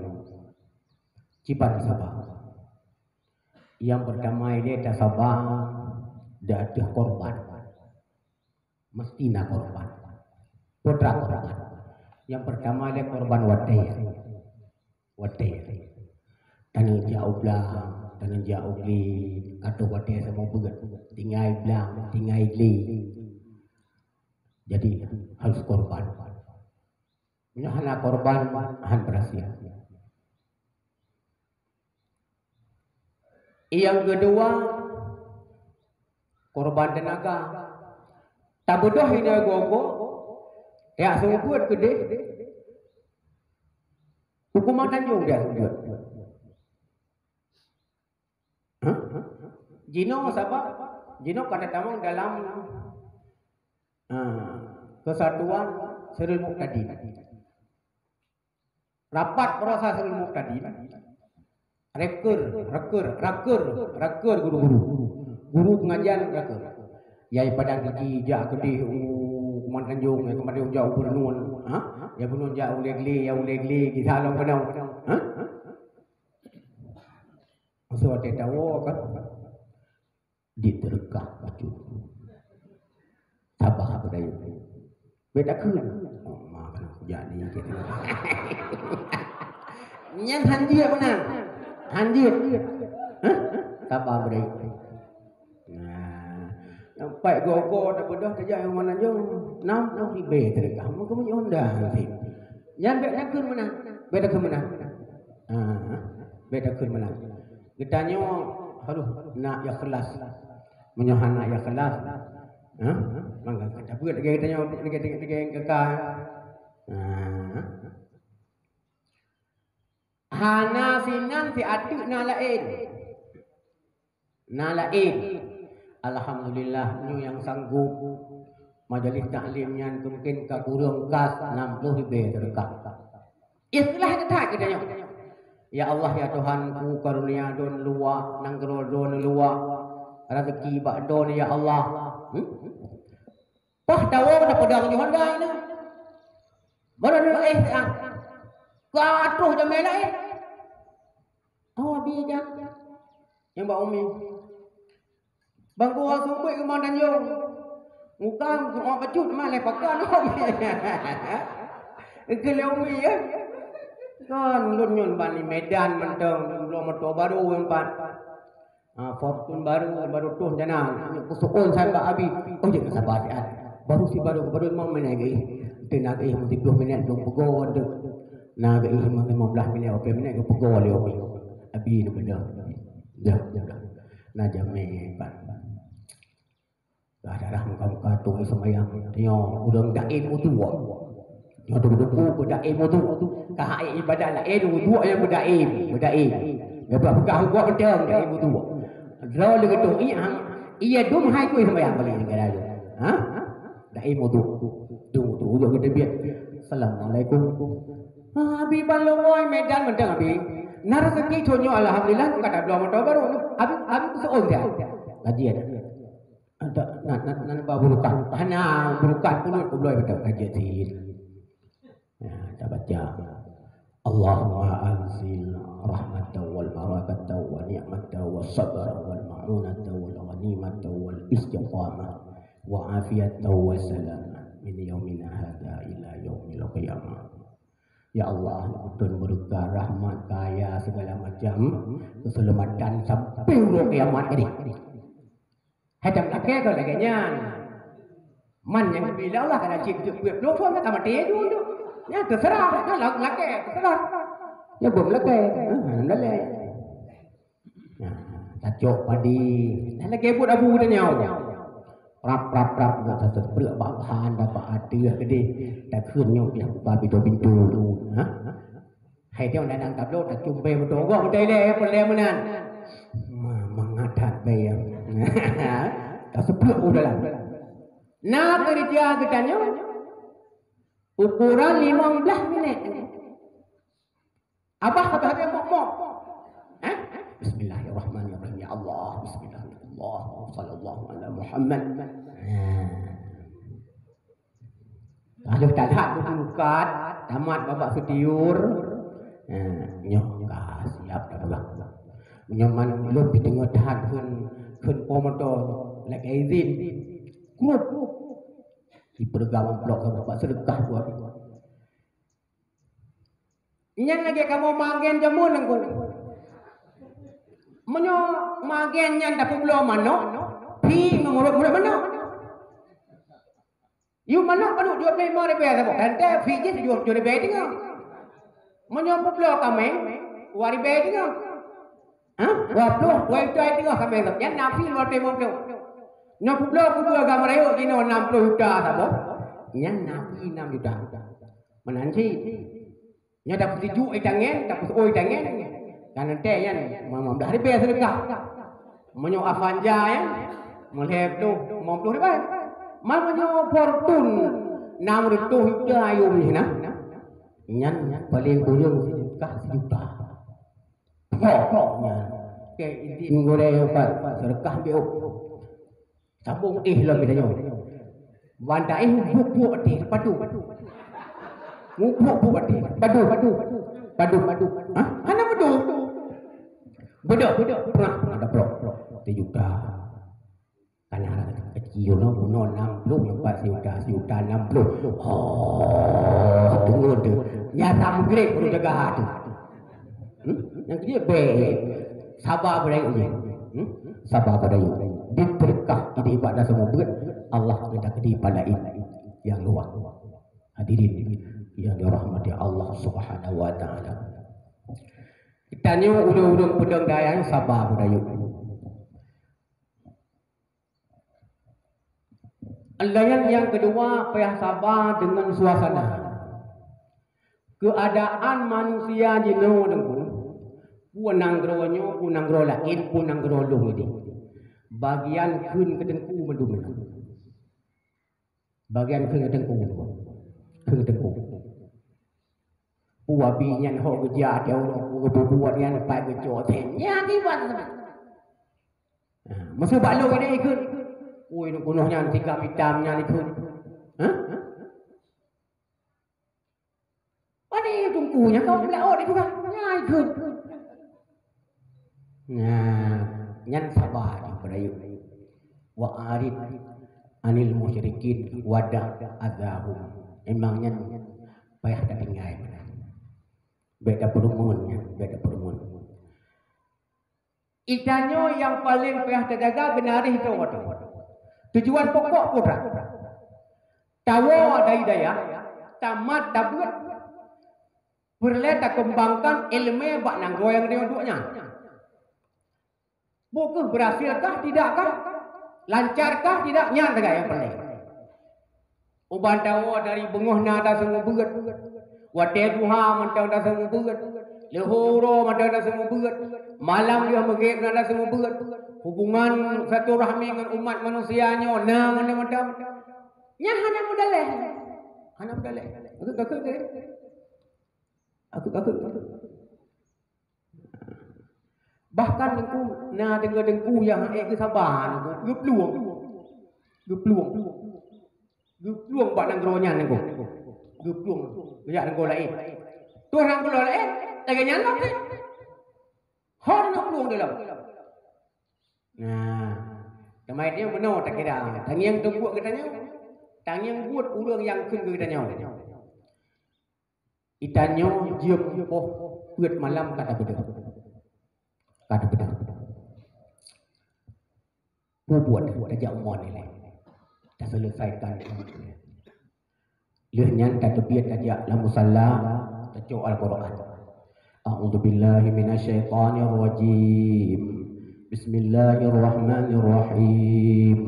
Kiban saba. Nyang peurtama ilée tasaba di ateueh korban. Meusti na korban. Peue teuma korban? Nyang peurtama ilée korban watée. Watée. Taneuk jak u blang, taneuk jak u glé, ka troh watée sampoe beuet. Tinggai blang, tinggai glé. Jadi, harôh korban. Meunyoe hana korban, hana beurhasil. Nyang keudua, korban teunaga. Tabeudôh inoe gogo, jak seumeubeuet keudeh, huköman tanjong jak seumeubeuet. Hah? Jinoe sabab, jinoe ka tatamong dalam, ah, keusatuan sirul muqtadin. Rapat peurasa sirul muqtadin. Rekor, rekor, rekor, rekor guru-guru. Guru pengajian rekor. Yai padang gigi jak keudeh u Kuman Tanjong, yai Kuman Tanjong jak u Beureunon. Ha? Yai Beureunon jak u Legle, yai u Legle, di salong keunoe. Ha? Masa watée tawoe kan, diteureukah bacut. Saba beudayeuh. Bék takheun. Oh, ma keuneuk jadi. Nyan hanjeuet meunan. Hanjeuet. Hah? Saba beudayeuh. Nah, sampai gogo tabeudôh tajak nyang mana jong, nam, nam ribée teureukah. Maka meunyoe undang sih. Nyan bék takheun meunan. Bék takheun meunan. Ah, bék takheun meunan. Geutanyoe harôh na ikhlas. Meunyoe hana ikhlas, ha? Mangga ka tabeuet lagée geutanyoe, lagée, lagée, lagée keukai. Ha. Hana sinan siateuk na laén. Na laén. Alhamdulillah, nyoe nyang sanggob majelis taklim nyan mungken ka kureueng kas nam ploh ribée teureukah. Ikhlas that geutanyoe. Ya Allah, ya Tuhanku, karunia droen luwah, nanggroe droen luwah, rezeki bak droen, ya Allah. Hmm? Pah tawoe na peudong di Honda ini. Baru ada eh, ah. Ka troh jamé laén. Oh, bi ja. Nyang bak umi. Bang gua sumpek keu Mang Tanjong. Muka muka bacut mah lé pakan. Keu lé umi ya. Kan lôn nyoe bani Medan mantong, bloe moto baru empat. Ha, Fortune baru, baru tuh jana. Kusuon saban bak Abi. Oh, jeuet sabar siat. Baru si baru, baru lima minit lagi. Ente na geuéh meuti ploh minit lôn peugoe tu. Na geuéh lima belas minit, dua puluh minit geupeugah lé Abi. Abi ni beuna. Dah, dah. Na jamé pat. Dah darah muka-muka tu sembahyang. Nyoe ureueng daim uduk. Nyoe tu duku beudaim uduk. Ka hai ibadat laén uduk nyang beudaim, beudaim. Dia peugah uduk beutong daim uduk. Droe leugeutong iya, iya dum hai kui sembahyang balik negara tu. Ha? Daim uduk. Dum uduk, uduk kita biar. Assalamualaikum. Ha, Abi ban lôn Medan mantong Abi. Na rezeki conyo alhamdulillah ka tabloe moto baru. Abi, Abi kusuon dia. Kajian. Ada na na na ba burukan. Hana burukan pun kubloe betul kajian sihir. Ya, kita baca. Allahumma anzil rahmatan wal barakatan wa ni'matan wa sabran wal ma'unatan wal ghanimatan wal istiqamah wa afiyatan wa salaman min yaumina hadza ila yaumil qiyamah. Ya Allah, beutôi beureukat rahmat kaya segala macam keselamatan sampai uroe kiamat tadi. Hai tam lakée kon lagée nyan. Man nyang geubri lé Allah kana cit jeuet buet peuleuphon ka maté dulu. Nyan teuseurah, nyan lakée teuseurah. Nyan beumeulakée. Alhamdulillah. Nah, tacok padi. Nah, lagée buet abu tanyong. Prap, prap, prap, nak satu peureuek bak bahan dapat ateueh gede. Takheun nyoe pih buka pintoe-pintoe. Ha? Hai teuh dadang tabloe tacumpe meutogoh meutai lé peureulée meunan. Ma mangat that bèe. Ka seupluek u dalam. Na keureuja geutanyoe ukuran limong blaih minét. Abah ka habéh mok-mok. Hah? Bismillahirrahmanirrahim. Ya Allah, bismillahirrahmanirrahim. Sallallahu ala Muhammad. Nah. Lalu talat bukan Tamat babak sitiur, eh, nyoe ka siap dah peugah. Nyoe man lôn pih teungoh that kheun, kheun po moto lagèe izin. Krup. Dipeureuga amplop keu bapak seudeukah buat. Nyan lagèe kamoe magen jameun nangku. Meunyoe magen nyan tapeubloe manok, phi meumurot-murot manok. Yue manok padub dua ploh limong ribèe saboh. Tantée phi jih tujoh ploh ribèe teungoh. Meunyoe peubloe kaméng, dua ribèe teungoh. Ha? Dua ploh, dua juta teungoh kaméng. Nyan na phi dua ploh limong ploh. Nyoe peubloe keubeueh gam rayeuk jinoe nam ploh juta saboh. Nyan na phi nam juta. Meunan cit. Nyoe tapeusijuek ié tangen, tapeusijuek ié tangen. Kan tantée nyan, limong blaih ribèe seudeukah. Meunyoe Avanza nyan, meulhèe ploh, limong ploh ribèe. Meunyoe Fortuner, nam reutôh juta yum jih na. Nyan paleng kureueng seudeukah sijuta. Pokok nyan. Keu idin gurèe pat, seudeukah biôh. Sambông éh lom geutanyoe. Ban taéh buk-buk até, padub. Buk-buk até, padub. Padub. Ha? Hana padub. Beudôh, beudôh. Prah, ada prok, prok. Sijuta. Kana kecil lah, bunoe nam ploh, nyoe pat sijuta, sijuta nam ploh. Oh, deungoe tu. Nyata meugrek ureueng jaga tu. Hmm? Nyang keu jih bèk. Saba beurayeuk jih. Hmm? Saba beurayeuk. Dibeureukat idéh bak dasar mubeut, Allah geuda keudéh palaén nyang luwah. Hadirin yang dirahmati Allah Subhanahu wa Taala. Geutanyoe ureueng-ureueng peudong dayah saba beurayeuk. Lagèe nyan nyang keudua, payah saba deungon suasana. Keuadaan manusia jinoe deungon, peue nanggroe nyoe, peue nanggroe laén, peue nanggroe lôn idéh. Bagian kheun keu teungku mandum. Bagian kheun keu teungku mandum. Kheun keu teungku. Peue abi nyan hok geujak, dia ureueng geububuet nyan pat geucok teh. Nyan akibat. Ha, meusu bak lôn ini ikheun. Ui, nyoe bunoe nyan tiga mitam nyan ikheun. Ha? Pane teungku nyan kau meulah ot itu kan? Nyan ikheun. Nah, nyan saba di peurayeuk. Wa arid anil musyrikin wada azahum. Memang nyan payah tatinggai. Bèk tapeureumeun nyan, bèk tapeureumeun. Geutanyoe nyang paleng payah tajaga geunaréh droe. Tujuan pokok peue? Tawoe dari dayah, tamat tabeuet, peureulèe takeumbangkan ileumèe bak nanggroe nyang geutanyoe duek nyan. Bukeuh beurhasil kah, tidak kah? Lancar kah, tidak? Nyan sagai nyang peureulèe. Uban tawoe dari beungoh na taseumubeut, watèe duha mantong taseumubeut, leuhô uroe mantong taseumubeut, malam lheueh meugréb na taseumubeut. Hubungan silaturahmi ngon umat manusia nyoe na mantong-mantong. Nyan hana meudaléh. Hana meudaléh. Aku, aku, aku. Aku, aku, aku. Bahkan teungku, na deungoe teungku nyang hana ék geusaba, teungku, geuplueng. Geuplueng. Geuplueng bak nanggroe nyan, teungku. Geuplueng. Geujak nanggroe laén. Tuh nanggroe laén, lagèe nyan lah, teungku. Hon na plueng dalam. Nah, teuma nyoe meunoe takira. Tangieng teubuet geutanyoe. Tangieng buet ureueng nyang kheun keu geutanyoe. Geutanyoe jeuem poh peuet malam ka tabeudôh. Ka tabeudôh. Peubuet tajak u mon ilèe. Taseuleusaikan. Lheueh nyan tateubiet tajak lam musala, tacok Al-Quran. A'udzubillahi minasyaitonirrajim. Bismillahirrahmanirrahim.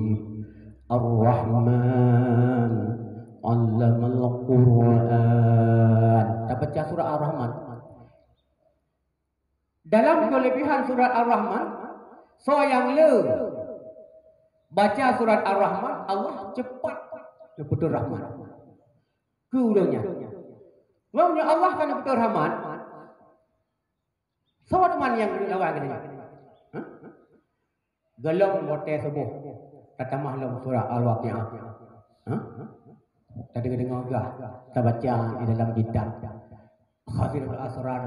Ar-Rahman, 'allamal Qur'an. Tabaca surat Ar-Rahman. Dalam keulebihan surat Ar-Rahman, soe nyang le baca surat Ar-Rahman, Allah cepat neupeutrön rahmat keu ureueng nyan. Meunyoe Allah ka neupeutrön rahmat, soe teuma nyang lawan geutanyoe? Hah? Gohlom watèe suboh tatamah lom surat Al-Waqiah. Ha? Tadeungoe-deungoe gah, tabaca di dalam kitab Khazinatul Asrar,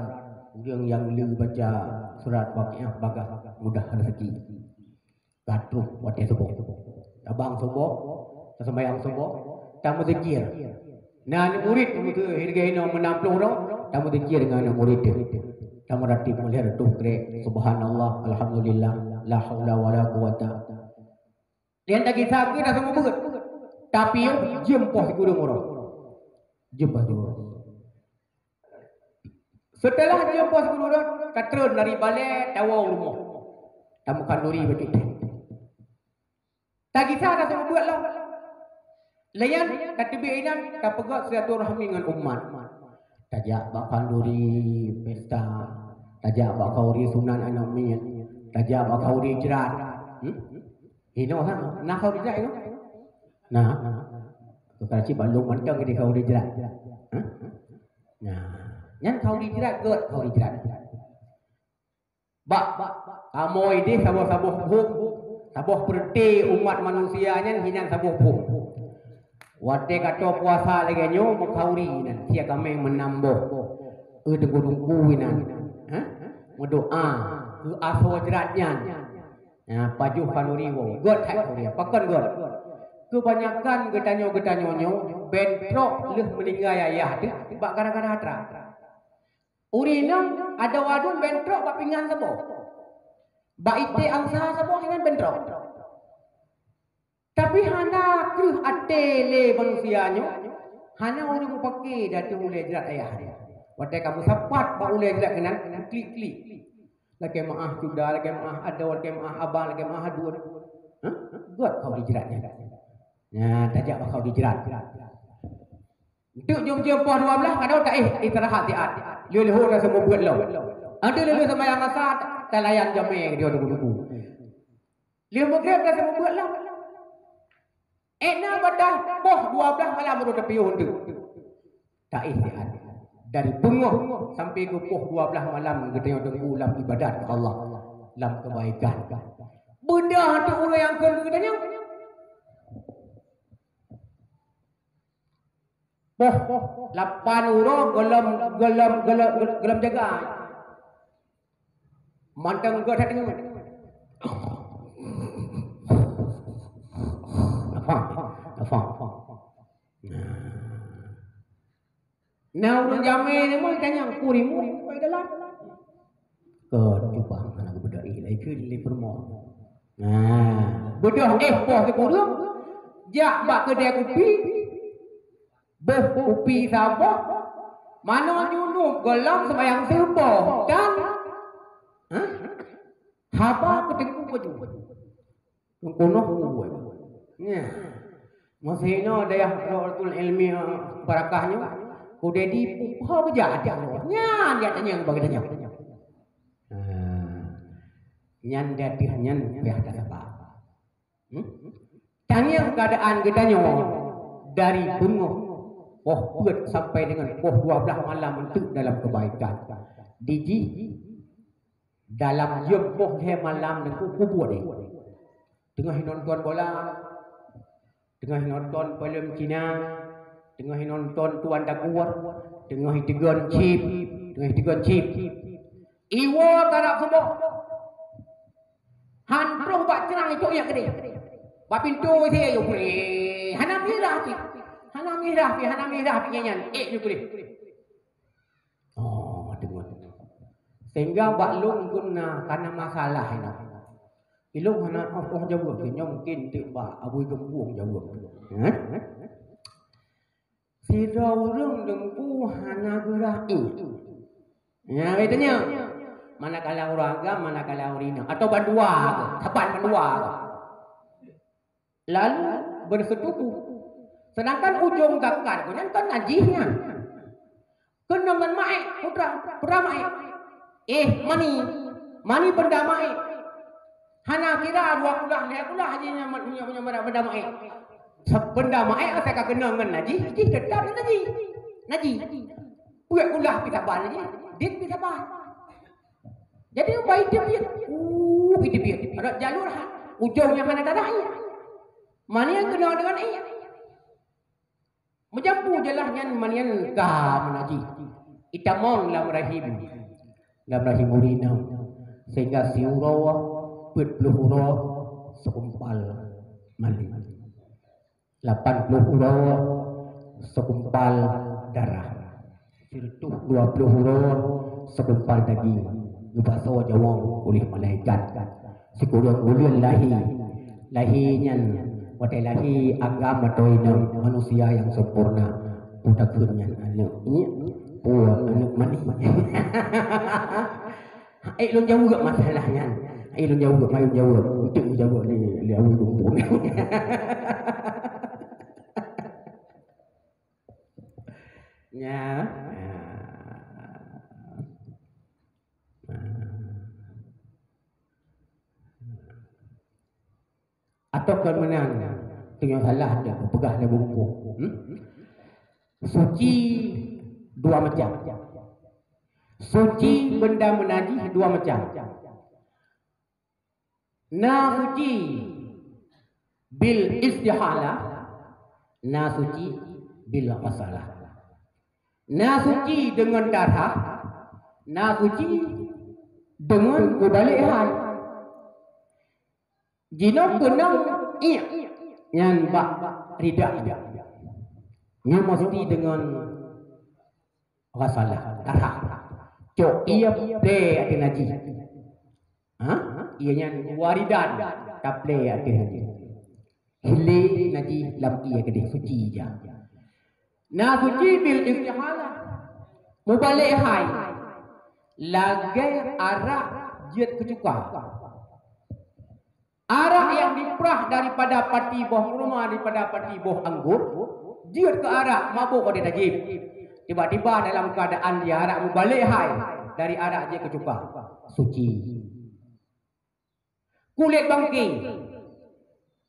ureuëng nyang le baca surat Waqiah bagaih mudah rezeki. Ka troh watée suboh. Tabang suboh, taseumayang suboh, tameuzikir. Na aneuk murit, meunyoe hirigai inoe meunam ploh droe, tameuzikir ngon aneuk murit teuh. Tameuratéb meulhée reutôh krek, subhanallah, alhamdulillah, la haula wala quwata. Lian tagisa keu na seumeubeuet. Tapi jeuem poh sikureueng uroe. Jeuem poh sikureueng uroe. Seuteulah jeuem poh sikureueng uroe, ka treun dari balée tawoe u rumoh. Tameukan duri bacut teh. Tagisa na seumeubeuet lom. Lian tateubiet inan tapeugét silaturahmi ngon umat. Tajak bak khanduri pesta, tajak bak khanduri sunan aneuk miet, tajak bak khanduri jrat. Hmm? Inoe ha, na khanduri jrat inoe? Nah, keukaci bak lôn mantong di khanduri jrat. Hah? Nah, nyan khanduri jrat, gét khanduri jrat. Bak, bak, kamoe ideh saboh-saboh phom, saboh peureuté umat manusia nyan hinan saboh phom. Watée ka toe puasa lagée nyoe meukhanduri nan, sia kaméng meunam boh. Eu teungku-teungku inan. Ha? Meudoá keu asoe jrat nyan. Ya, pajoh khanduri woe. Gét that khanduri. Pakon gét? Keubanyakan geutanyoe-geutanyoe nyoe bentrok lheueh meuninggai ayah teuh bak gara-gara atra. Ureuëng inong adoe aduen bentrok bak pingan saboh. Bak iték angsa saboh nyan bentrok. Tapi hana kreueh até lé manusia nyoe, hana ureuëng mupake di ateueh ulée jrat ayah nyan. Watée ka meusapat bak ulée jrat keunan, klik-klik. Lakée meu'ah cuda, lakée meu'ah adoe, lakée meu'ah abah, lakée meu'ah aduen. Hah? Gét khanduri jrat nyan. Nyan, tajak bak khanduri jrat. Enteuk jeuem-jeuem poh dua blaih, kadang taéh istirahat siat. Lheueh-lheueh na seumeubeuet lom. Enteuk lheueh-lheueh seumayang asa, talayan jamé di teungku-teungku. Lheueh Maghrib na seumeubeuet lom. Ék na bak poh dua blaih malam baru tapiôh enteuk. Taéh siat. Dari beungoh sampai keu poh dua blaih malam geutanyoe teungku lam ibadat keu Allah, lam keubaikan. Beudôh teuk ureuëng nyang kheun keu geutanyoe. Poh lapan uroe gohlom, gohlom, gohlom, gohlom jaga. Mantong gét that deungon. Apa? Apa? Nah. Nah, ureuëng jamé ni mah tanyong, "Ku rimueng bak dalam?" Kon, cuba hana geubeudôh, eh, lagée keu lé peurumoh. Nah, beudôh éh poh sikureueng, jak bak keudè kupi, boh kupi saboh, manoe junub gohlom seumayang suboh, dan, hah? Haba keu teungku baju. Teungku noh bubuet. Nya. Masa inoe dayah Rawdatul Ilmi, eh, Barakah nyoe, udeb di puha beujat nyan. Nyan jak tanyong bak geutanyoe. Ha. Nyan di ateueh nyan payah tasaba. Hmm? Tangieng keuadaan geutanyoe dari beungoh poh peuet sampai deungon poh dua blaih malam enteuk dalam keubaikan. Dijih dalam jeuem poh lhée malam nyan ku kubuet deh. Teungoh nonton bola, teungoh nonton filem Cina, teungoh nonton Tuan Dagur, teungoh teugön chip, teungoh teugön chip. Iwoe karab suboh. Han troh bak crang icok jak keudeh. Bak pintoe W C ayo puleh. Hana mirah pih. Hana mirah pih, hana mirah pih nyan. Ék nyoe puleh. Oh, deungon. Sehingga bak lôn pun na kana masalah inoe. Ilôn hana oh, oh jaweueb, nyoe mungkin teuk bak abui geumpung jaweueb. Hah? Sidroe ureuëng teungku hana geurah ié. Nya, beutanya. Manakala ureuëng agam, manakala ureuëng inong. Atau bandua ke? Saban bandua ke? Lalu bersekutu. Sedangkan ujong zakar nyan kan najih nyan. Keunong ngon maék, putra, putra maék. Eh, mani. Mani benda maék. Hana kira dua kulah, lhée kulah jih nyan, nyan, nyan benda, benda maék. Benda maék asai ka keunong ngon najih, jih tetap najih. Najih. Peuet kulah pih saban najih, dit pih saban. Jadi ubak iteubiet, uh, iteubiet. Rot jalur ha, ujong nyang hana darah ié. Mani nyang keunong deungon ié. Meujampu jeulaih nyan manian ka meunajih. Itamong lam rahim. Lam rahim ureueng inong. Sehingga siuroe peuet ploh uroe seukumpal mali. Lapan ploh uroe seukumpal darah. Sireutoh dua ploh uroe seukumpal daging. Geupasoe nyawöng uléh malaikat. Sikureueng buleuen lahé. Lahé nyan, watée lahé agam atau inong manusia nyang sempurna. Peue takheun nyan aneuëk nyiek, peue aneuëk mani. Hai lôn jaweueb masalah nyan. Hai lôn jaweueb, hai lôn jaweueb. Untuk jaweueb lé, lé awai lumpur. Ya. Atau kon meunan, teungoh salah dah peugah dah bungkôh. Hmm? Suci dua macam. Suci benda meunajih dua macam. Na suci bil istihalah, na suci bil ghasalah. Na suci deungon darah, na suci deungon mubalek hai. Jinoe keunong iek nyan bak ridak nyan. Nyoe meusti deungon ghasalah, darah. Cok ié plé ateueh najih. Ha? Ié nyan waridan, taplé ateueh najih. Hilé najih lam ié keudeh, suci ija. Na suci bil istihalah. Mubalek hai. Lagée arak jeuet keu cuka. Arak nyang diprah daripada pati boh kurma, daripada pati boh anggô, jeuet keu arak mabök di tajib. Tiba-tiba dalam keuadaan jih arak mubalek hai dari arak jeuet keu cuka. Suci. Kulét bangké.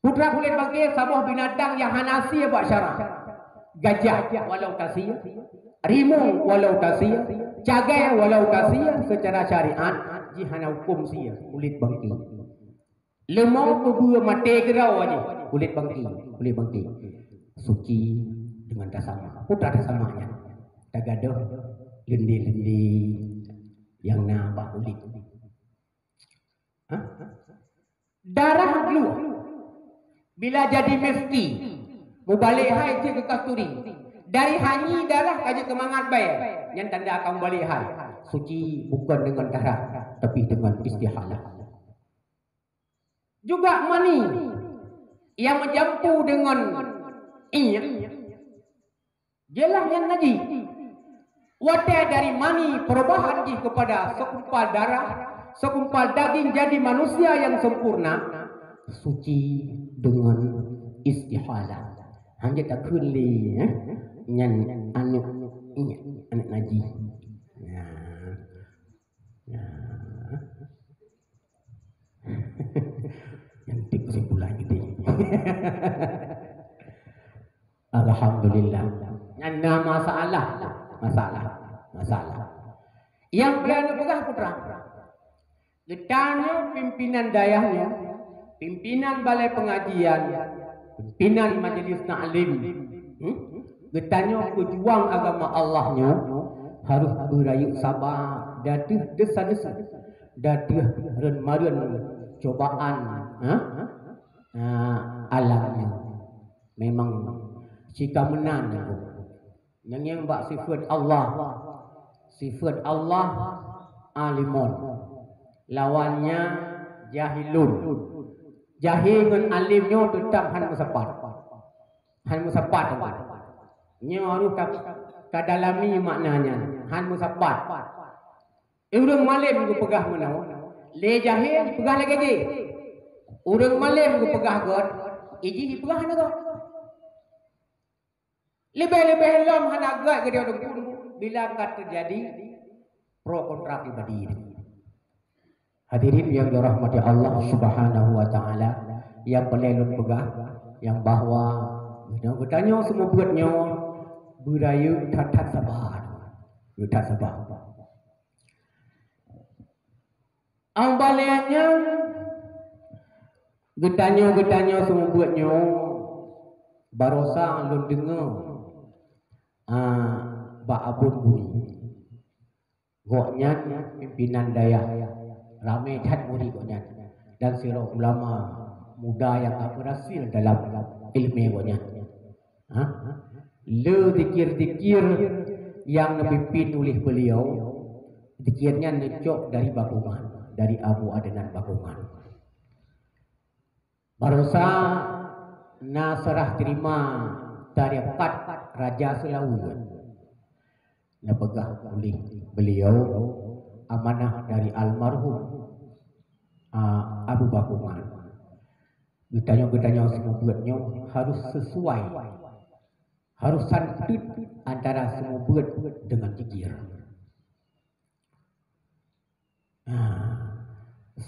Putra kulét bangké saboh binatang nyang hana sie bak syara. Gajah walau tasie, rimueng walau tasie, cagai walau tasie, seucara syariat jih hana huköm sie kulét bangké. Leumô peubeue maté keudroe jih, kulét bangké, kulét bangké. Suci deungon tasamak. Peue tasamak nyan? Tagadôh leundé-leundé nyang na bak kulét. Ha? Darah gluek. Bila jadi misti, mubalek hai jeuet keu kasturi. Dari hanyi darah ka jeuet keu mangat bèe. Nyan tanda ka mubalek hai. Suci bukan deungon darah, tapi deungon istihalah. Juga mani nyang meujampu deungon iek, jeulaih nyan najih. Watèe dari mani peurubahan jih keupada seukumpal darah, seukumpal daging jadi manusia nyang sempurna, suci deungon istihalah. Hanjeuet takheun lé, eh, nyan aneuk, aneuk najih. Nah. Nah. Nyan ti keusimpulan geutanyoe. Alhamdulillah. Nyan na masalah. Masalah. Masalah. Nyang peureulèe neupeugah putra. Geutanyoe pimpinan dayah nyoe, pimpinan balai pengajian, pimpinan majlis taklim. Hmm? Geutanyoe peujuang agama Allah nyoe harôh beurayeuk saba di ateueh desya-desya, di ateueh reuen-mareuen cobaan, ha? Ha, alam nyoe. Memang cit ka meunan nyoe. Nyang, nyang bak sifeuet Allah. Sifeuet Allah alimun. Lawannya jahilun. Jahil ngon alim nyoe teutap han meusapat. Han meusapat. Nyoe harôh ka, ka dalami makna nyan. Han meusapat. Eh, ureueng malem geupeugah meunoe, lé jahil peugah lagèe jih. Ureueng malem geupeugah göt, ijih jipeugah hana göt. Leubeh-leubeh lom hana göt geutanyoe teungku bila ka teujadi pro kontra pribadi. Hadirin yang dirahmati Allah Subhanahu wa Taala, nyang peureulèe lôn peugah, nyang bahwa geutanyoe seumeubeuet nyoe beurayeuk that-that saba. Beurayeuk that saba. Nyang balèe nyan, geutanyoe, geutanyoe seumeubeuet nyoe, barosa lôn deungö ah, bak Abon Bumi. Gobnyan pimpinan dayah, ramé that murit gobnyan, dan sidroe ulama muda nyang ka beurhasil dalam ileumé gobnyan. Ha? Le zikir-zikir nyang neupimpin uléh beuliau, zikir nyan neucok dari Bakongan, dari Abu Adnan Bakongan. Barosa na seurah terima tarekat Raja Seulaweuet. Neupeugah uléh beuliau amanah dari almarhum, a, Abu Bakongan. Geutanyoe-geutanyoe seumeubeuet nyoe harus sesuai, harus santeuet antara seumeubeuet deungon zikir. Ha.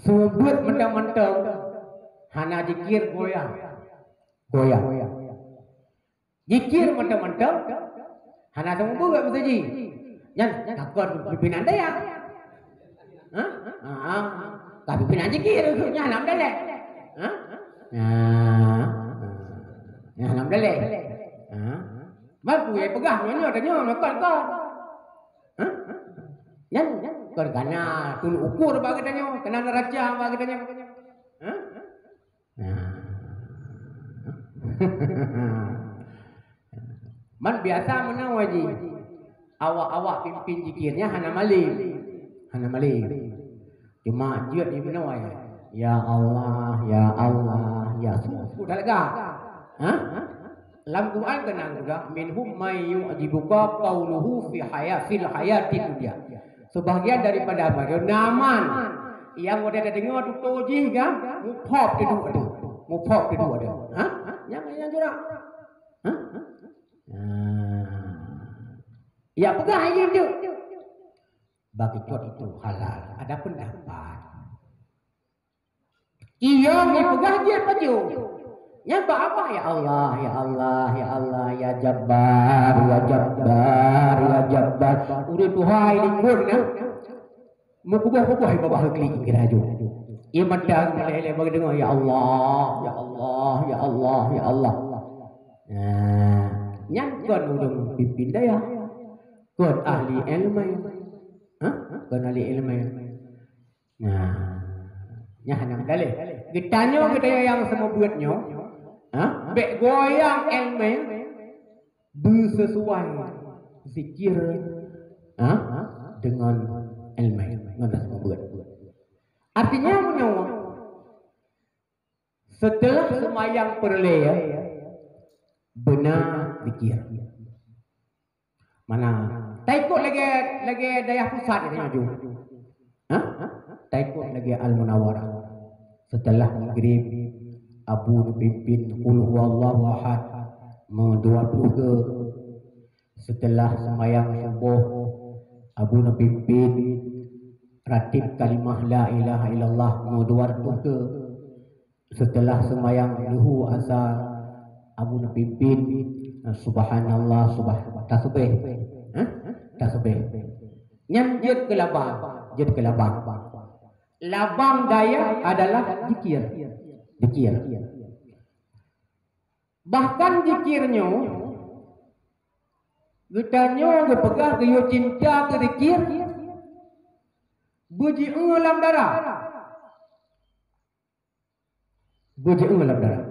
Seumeubeuet mantong-mantong hana zikir, goyang. Goyang. Zikir mantong-mantong hana seumeubeuet meusaji. Nyan takon pimpinan dayah. Ha? Ha. Ka pimpinan zikir, nyan hana meudalek. Ha? Ha. Nyan hana meudalek. Ha. Baru ya peugah nyoe, nyoe, nyoe, kon, kon. Ha? Nyan, nyan, kon kana tulok ukur bak geutanyoe, kana neuraca bak geutanyoe. Ha? Nah. Man biasa meunoe ji. Awak-awak pimpin zikir nyan hana malem. Hana malem. Cuma jeuet di meunoe. Ya Allah, ya Allah, ya su-, su dah lega. Ha? Lam Quran keunan juga, "Minhum may yu'jibuka qauluhu fi haya-, fil hayatid dunya." Sebahagian daripada mereka naman yang udah terdengar tutoe jih kan, muphop teuduk tu. Muphop teuduk tu. Ha? Nyang, nyang jurah. Ha? Ha? Ya peugah aja tu. Bagi kot itu halal. Ada pendapat. Iya, ngipeugah jeuet pajoh. Nyan bak Allah, "Ya Allah, ya Allah, ya Allah, ya Jabbar, ya Jabbar, ya Jabbar." Ureueng tuha likot na. Meukuboh-kuboh babah klik kira aju. Ia mata malée-lée bagi dengar, "Ya Allah, ya Allah, ya Allah, ya Allah." Nah, nyan kon ureueng pimpin dayah. Kon ahli ilmu. Hah? Kon ahli ilmu. Nah, nyan hana meudaleh. Geutanyoe, geutanyoe nyang seumeubeuet nyoe, ha? Bék goyang ilmu, beusesuai zikir, ha? Deungon ilmu, ngon seumeubeuet. Artinya, meunyoe seuteulah seumayang peureulée, beuna zikir. Mana? Taikot lagée, lagée dayah pusat nyan aju. Hah? Taikot lagée Al-Munawwarah. Seuteulah Maghrib, Abu neupimpin Qul Huwallahu Ahad, meudua ploh keu. Seuteulah seumayang suboh, Abu neupimpin ratib kalimah La Ilaha Illallah, meudua reutôh keu. Seuteulah seumayang luhu asa, Abu neupimpin, subhanallah, subah-, tasbih. Hah? Tasbih. Nyan jeuet keu labang, jeuet keu labang. Labang dayah adalah zikir. Zikir. Bahkan zikir nyoe, geutanyoe geupeugah geuyue cinta keu zikir, beujiéue lam darah. Beujiéue lam darah.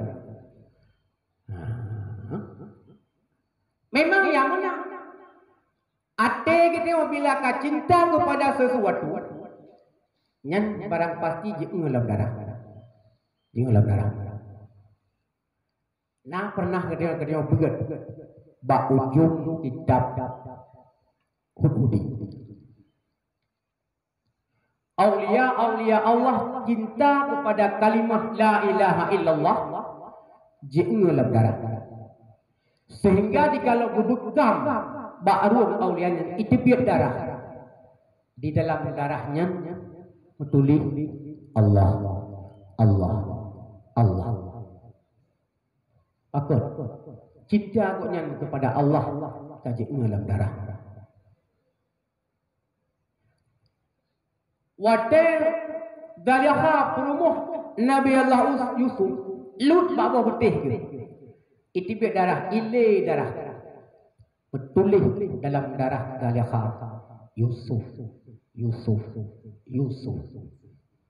Memang nyang meunan. Até geutanyoe bila ka cinta keupada sesuatu, nyan barang pasti jiéue lam darah. Jiéue lam darah. Na pernah geutanyoe, geutanyoe beuet bak ujong kitab Hudhudi. Aulia-aulia Allah cinta kepada kalimah la ilaha illallah, jiéue lam darah. Sehingga jikalau geubeukam bak rueng aulia nyan, iteubiet darah, di dalam darah nyan meutuléh Allah, Allah, Allah. Pakon? Cinta gobnyan kepada Allah ka jiéue lam darah. Watée Zaliha peurumoh Nabi Allah Yus-, Yusuf, lut bak boh beuteh geuh. Iteubiet darah, ilée darah. Meutuléh dalam darah Zulaikha, Yusuf, Yusuf, Yusuf.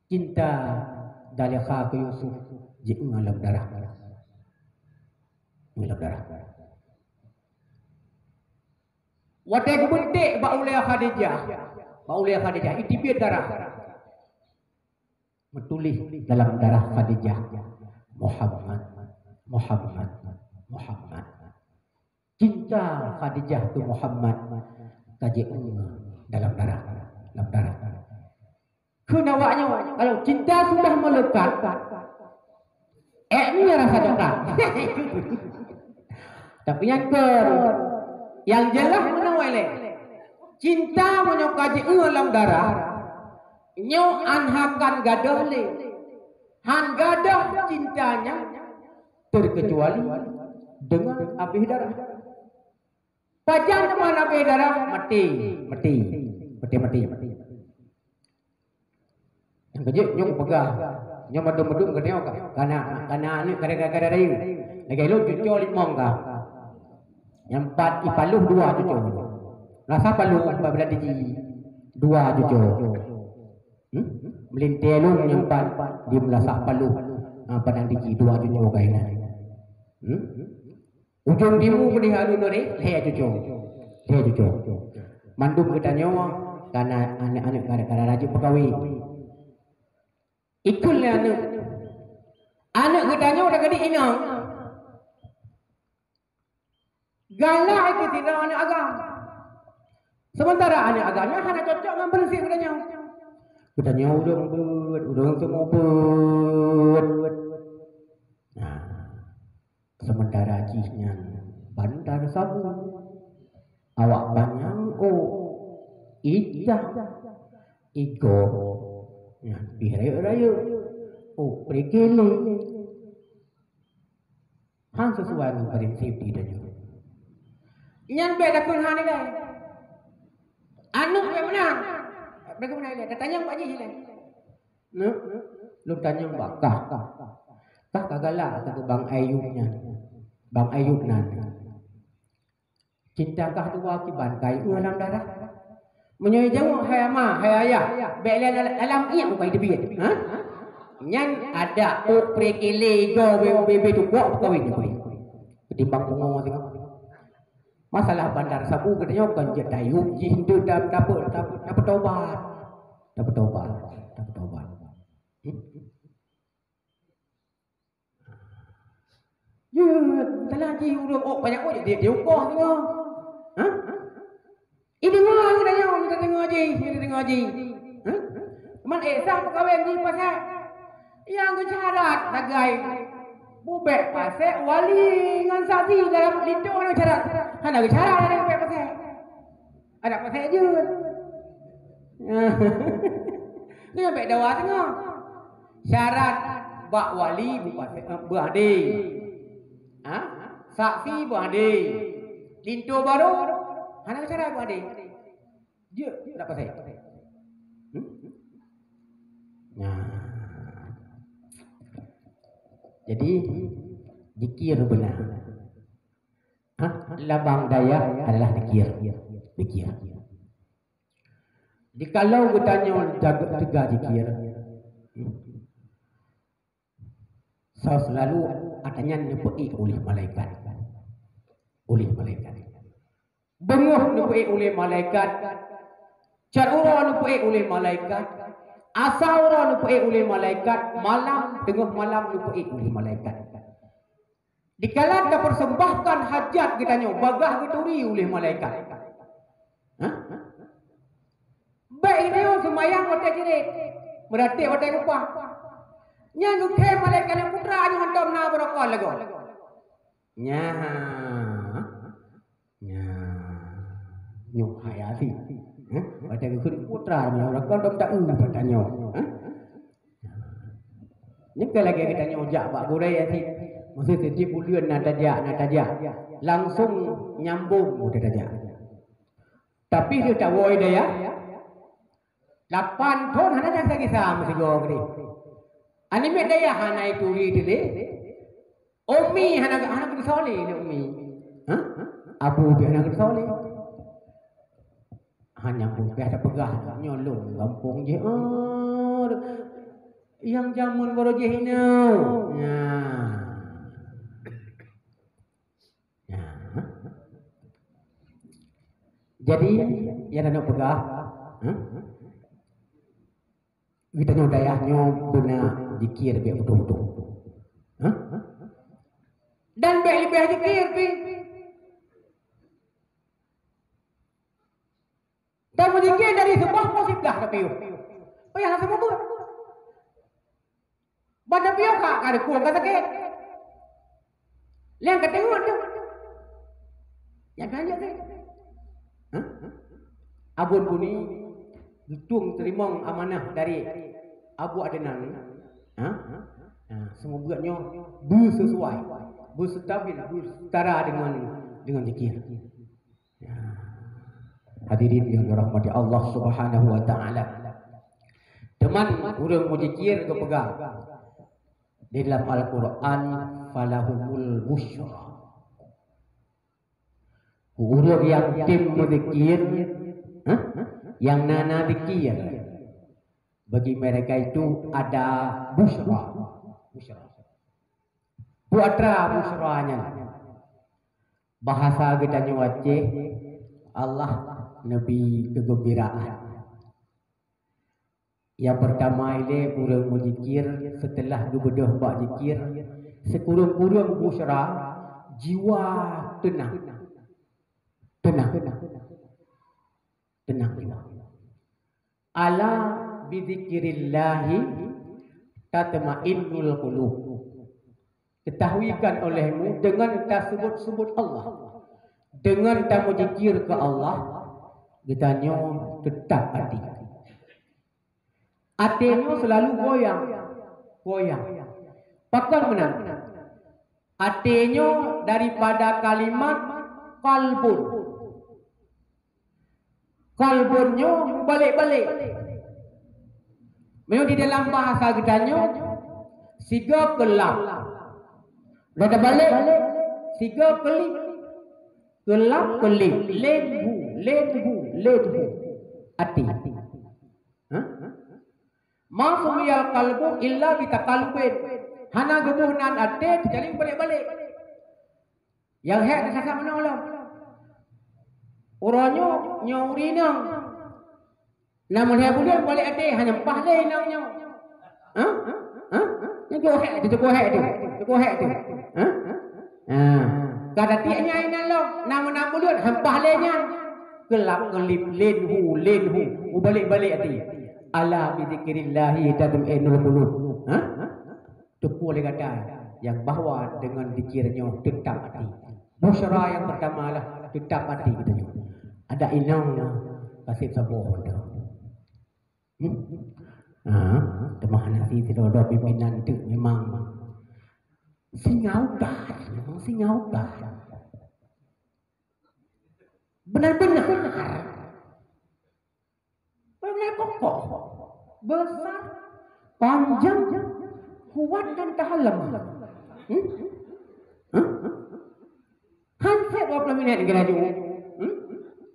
Cinta Zulaikha keu Yusuf jiék lam darah. Lam darah. Watée geubeunték bak ulée Khadijah, bak ulée Khadijah, jiteubiet darah. Meutuléh dalam darah Khadijah, "Muhammad, Muhammad, Muhammad." Cinta Khadijah keu Muhammad ka jiék dalam darah, dalam darah. Kheun awaknyoe, kalau cinta sudah melekat, ék nyoe rasa coklat. Tapi nyang keu, nyang jeulaih meunoe lé. Cinta meunyoe ka jiék lam darah, nyoe hana akan gadôh lé. Hana gadôh cinta nyan, terkecuali dengan habéh darah. Pajan teuma habéh darah, maté, maté, maté, maté. Nyang keujeuet nyoe peugah, nyoe mandum-mandum geutanyoe ka, kana, kana aneuk kada-kada rayeuk. Lagée lôn cucoe limong ka. Nyang pat ipaloh dua cucoe. Rasa paloh empat belas biji, dua cucoe. Hmm? Meulintée lôn nyang pat di meulasah paloh, ah, padang diji dua cucoe ka inan. Hmm? Ujong timu keudeh alun nuri, lhée cucoe. Lhée cucoe. Mandum geutanyoe kana aneuk-aneuk kada-kada rayeuk peukawén. Ikheun lé aneuk. Aneuk geutanyoe dak gadih inong. Galak ikheun sidroe aneuk agam. Sementara aneuk agam nyan hana cocok ngon prinsip geutanyoe. Geutanyoe ureuëng beuet, ureuëng seumeubeuet. Nah. Sementara jih nyan bandar sabu, awak panyang ôk, itam, igoe, nyan pih rayeuk-rayeuk, ôk prikele. Han sesuai ngon prinsip di tanyoe. Nyan bék takheun han ilée. Aneuk bék meunan. Bék meunan ilée. Tatanyong bak jih ilée. Neuk, lôn tanyong bak kah. Kah ka galak ateueh keu Bang Ayub nyan. Bang Ayub nan. Cinta kah dua kiban kai lam darah. Meunyoe jaweueb, "Hai ama, hai ayah," bék lé dalam iék ukai teubiet. Ha? Nyan adak ôk prikele go be-, be-, be tukok kawin nyoe. Ketimbang pungo singoh. Masalah bandar sabu geutanyoe kon jeuet tayub jih, enteuk ta-, tape-, tape-, tapeutobat. Tapeutobat, tapeutobat. Hmm? Jeuet, salah jih ureuëng ôk panyang ôk jadi diukoh singoh. Hah? Ih, deungoe geutanyoe, geutanyoe jih, geutanyoe jih. Hah? Man ék sah peukawen jih pasai. Nyang geucarat sagai bubek pasek wali ngon saksi dalam linto hana geucarat. Hana geucarat ada bubek pasek. Adak pasek jeuet. Nyoe bék dawa teungoh. Syarat bak wali beu pasek, eh, beu adé. Ha? Saksi beu adé. Linto barô hana geucarat beu adé. Jeuet, adak pasek. Hmm? Nah. Jadi, zikir beuna. Ha? Labang dayah adalah zikir. Zikir. Jikalau geutanyoe jaga teuga zikir, hmm, selalu ata nyan neupeuék uleh malaikat. Uleh malaikat. Beungoh neupeuék uleh malaikat. Cat uroe neupeuék uleh malaikat. Asa uroe neupeuék uleh malaikat. Malam, teungoh malam neupeuék uleh malaikat. Dikala tapeurseumbahkan hajat geutanyoe, bagaih geuturi uleh malaikat. Hah? Bék geutanyoe seumayang watée cirét, meuratéb watée leupah. Nyan geukhém malaikat nyan, "Putra nyoe hantom na beurokon lagoe." Nyan. Nyan. Nyoe hai até. Hah? Watée geukheun putra nyoe, beurokon dom ta-eu bak tanyoe. Hah? Nyan ka lagée geutanyoe jak bak gurée até. Meusti setiep buleuen na tajak, na tajak. Langsong nyambong watée tajak. Tapi lheueh tawoe dayah, lapan thon hana gisa-gisa meusigoe keudeh. Aneuk miet dayah hana ituri teuh lé. Umi hana, hana geutusoe lé, lé umi. Hah? Abu pih hana geusaleh. Hana pun pih tapeugah nyoe lôn gampông jih. Oh, nyang jameun baroe jih inoe. Nah. Nah. Jadi, nyang na peugah, ha? Geutanyoe dayah nyoe beuna zikir bèk beutôi-beutôi. Ha? Dan bèk leubeh zikir pih. Tameuzikir dari suboh poh siblaih tapiôh. Payah rasa mubuet. Ban tapiôh ka, ka deukong ka sakét. Lheuh ka teungeut tu. Nyang ka hanjeuet tu. Hah? Abon Buni geutueng teurimong amanah dari Abu Adnan. Ha? Ha, seumeubeuet nyoe beusesuai, beustabil, beusetara deungon, deungon zikir. Ya. Hadirin yang dirahmati Allah Subhanahu wa taala. Teuma ureueng meuzikir geupeugah di dalam Al-Quran, "Falahumul busyra." Ureueng nyang tem meuzikir, ha? Nyang na, na zikir, bagi mereka itu ada busyra. Busyra. Peue atra busyra nyan? Bahasa geutanyoe Aceh, Allah neubi keugeumbiraan. Nyang peurtama ilée ureueng meuzikir, seuteulah geubeudôh bak zikir, sikureueng-kureueng busyra, jiwa teunang. Teunang. Teunang jiwa. "Ala bidzikrillahi tatmainnul qulub." Ketahuikan olehmu, dengan tasebut-sebut Allah, dengan tameuzikir keu Allah, geutanyoe teutab até. Até nyoe seulalu goyang, goyang. Pakon meunan? Até nyoe daripada kalimat qalbun. Qalbun nyoe mubalek-balek. Meunyoe di dalam bahasa geutanyoe, sigoe keu lam. Lom tabalek, sigoe keu lib. Keu lam, keu lib. Len hu, len hu, len hu. Até. Ha? "Ma sumiyal qalbu illa bitaqallubin." Hana geuboh nan até keucuali mubalek-balek. Nyang hék teusasak meunoe lom. Uroe nyoe, nyoe ureueng inong. Na meuhai buleuen balek até, hana paih lé inong nyoe. Ha? Ha? Nyoe teuka hék teuh, teuka hék teuh, teuka hék teuh. Ha? Ha. Ka tatiek nyan inan lom, na meunan buleuen, hana paih lé nyan. Keu lam, keu lib, len hu, len hu, mubalek-balek até. "Ala bidzikrillahi tatmainnul qulub." Ha? Teupeue lé gata nyang bahwa deungon zikir nyoe teutab até. Busyra nyang peurtama lah teutab até geutanyoe. Adak inong ka sép saboh tu. Hmm? Ha, teuma hana si sidroe-droe pimpinan tu memang singoh ubat, memang singoh ubat. Benar-benar. Benar kokoh, besar, panjang, kuat dan tahan lemah. Hmm? Hah? Hansét dua puluh minit lagi laju. Hmm?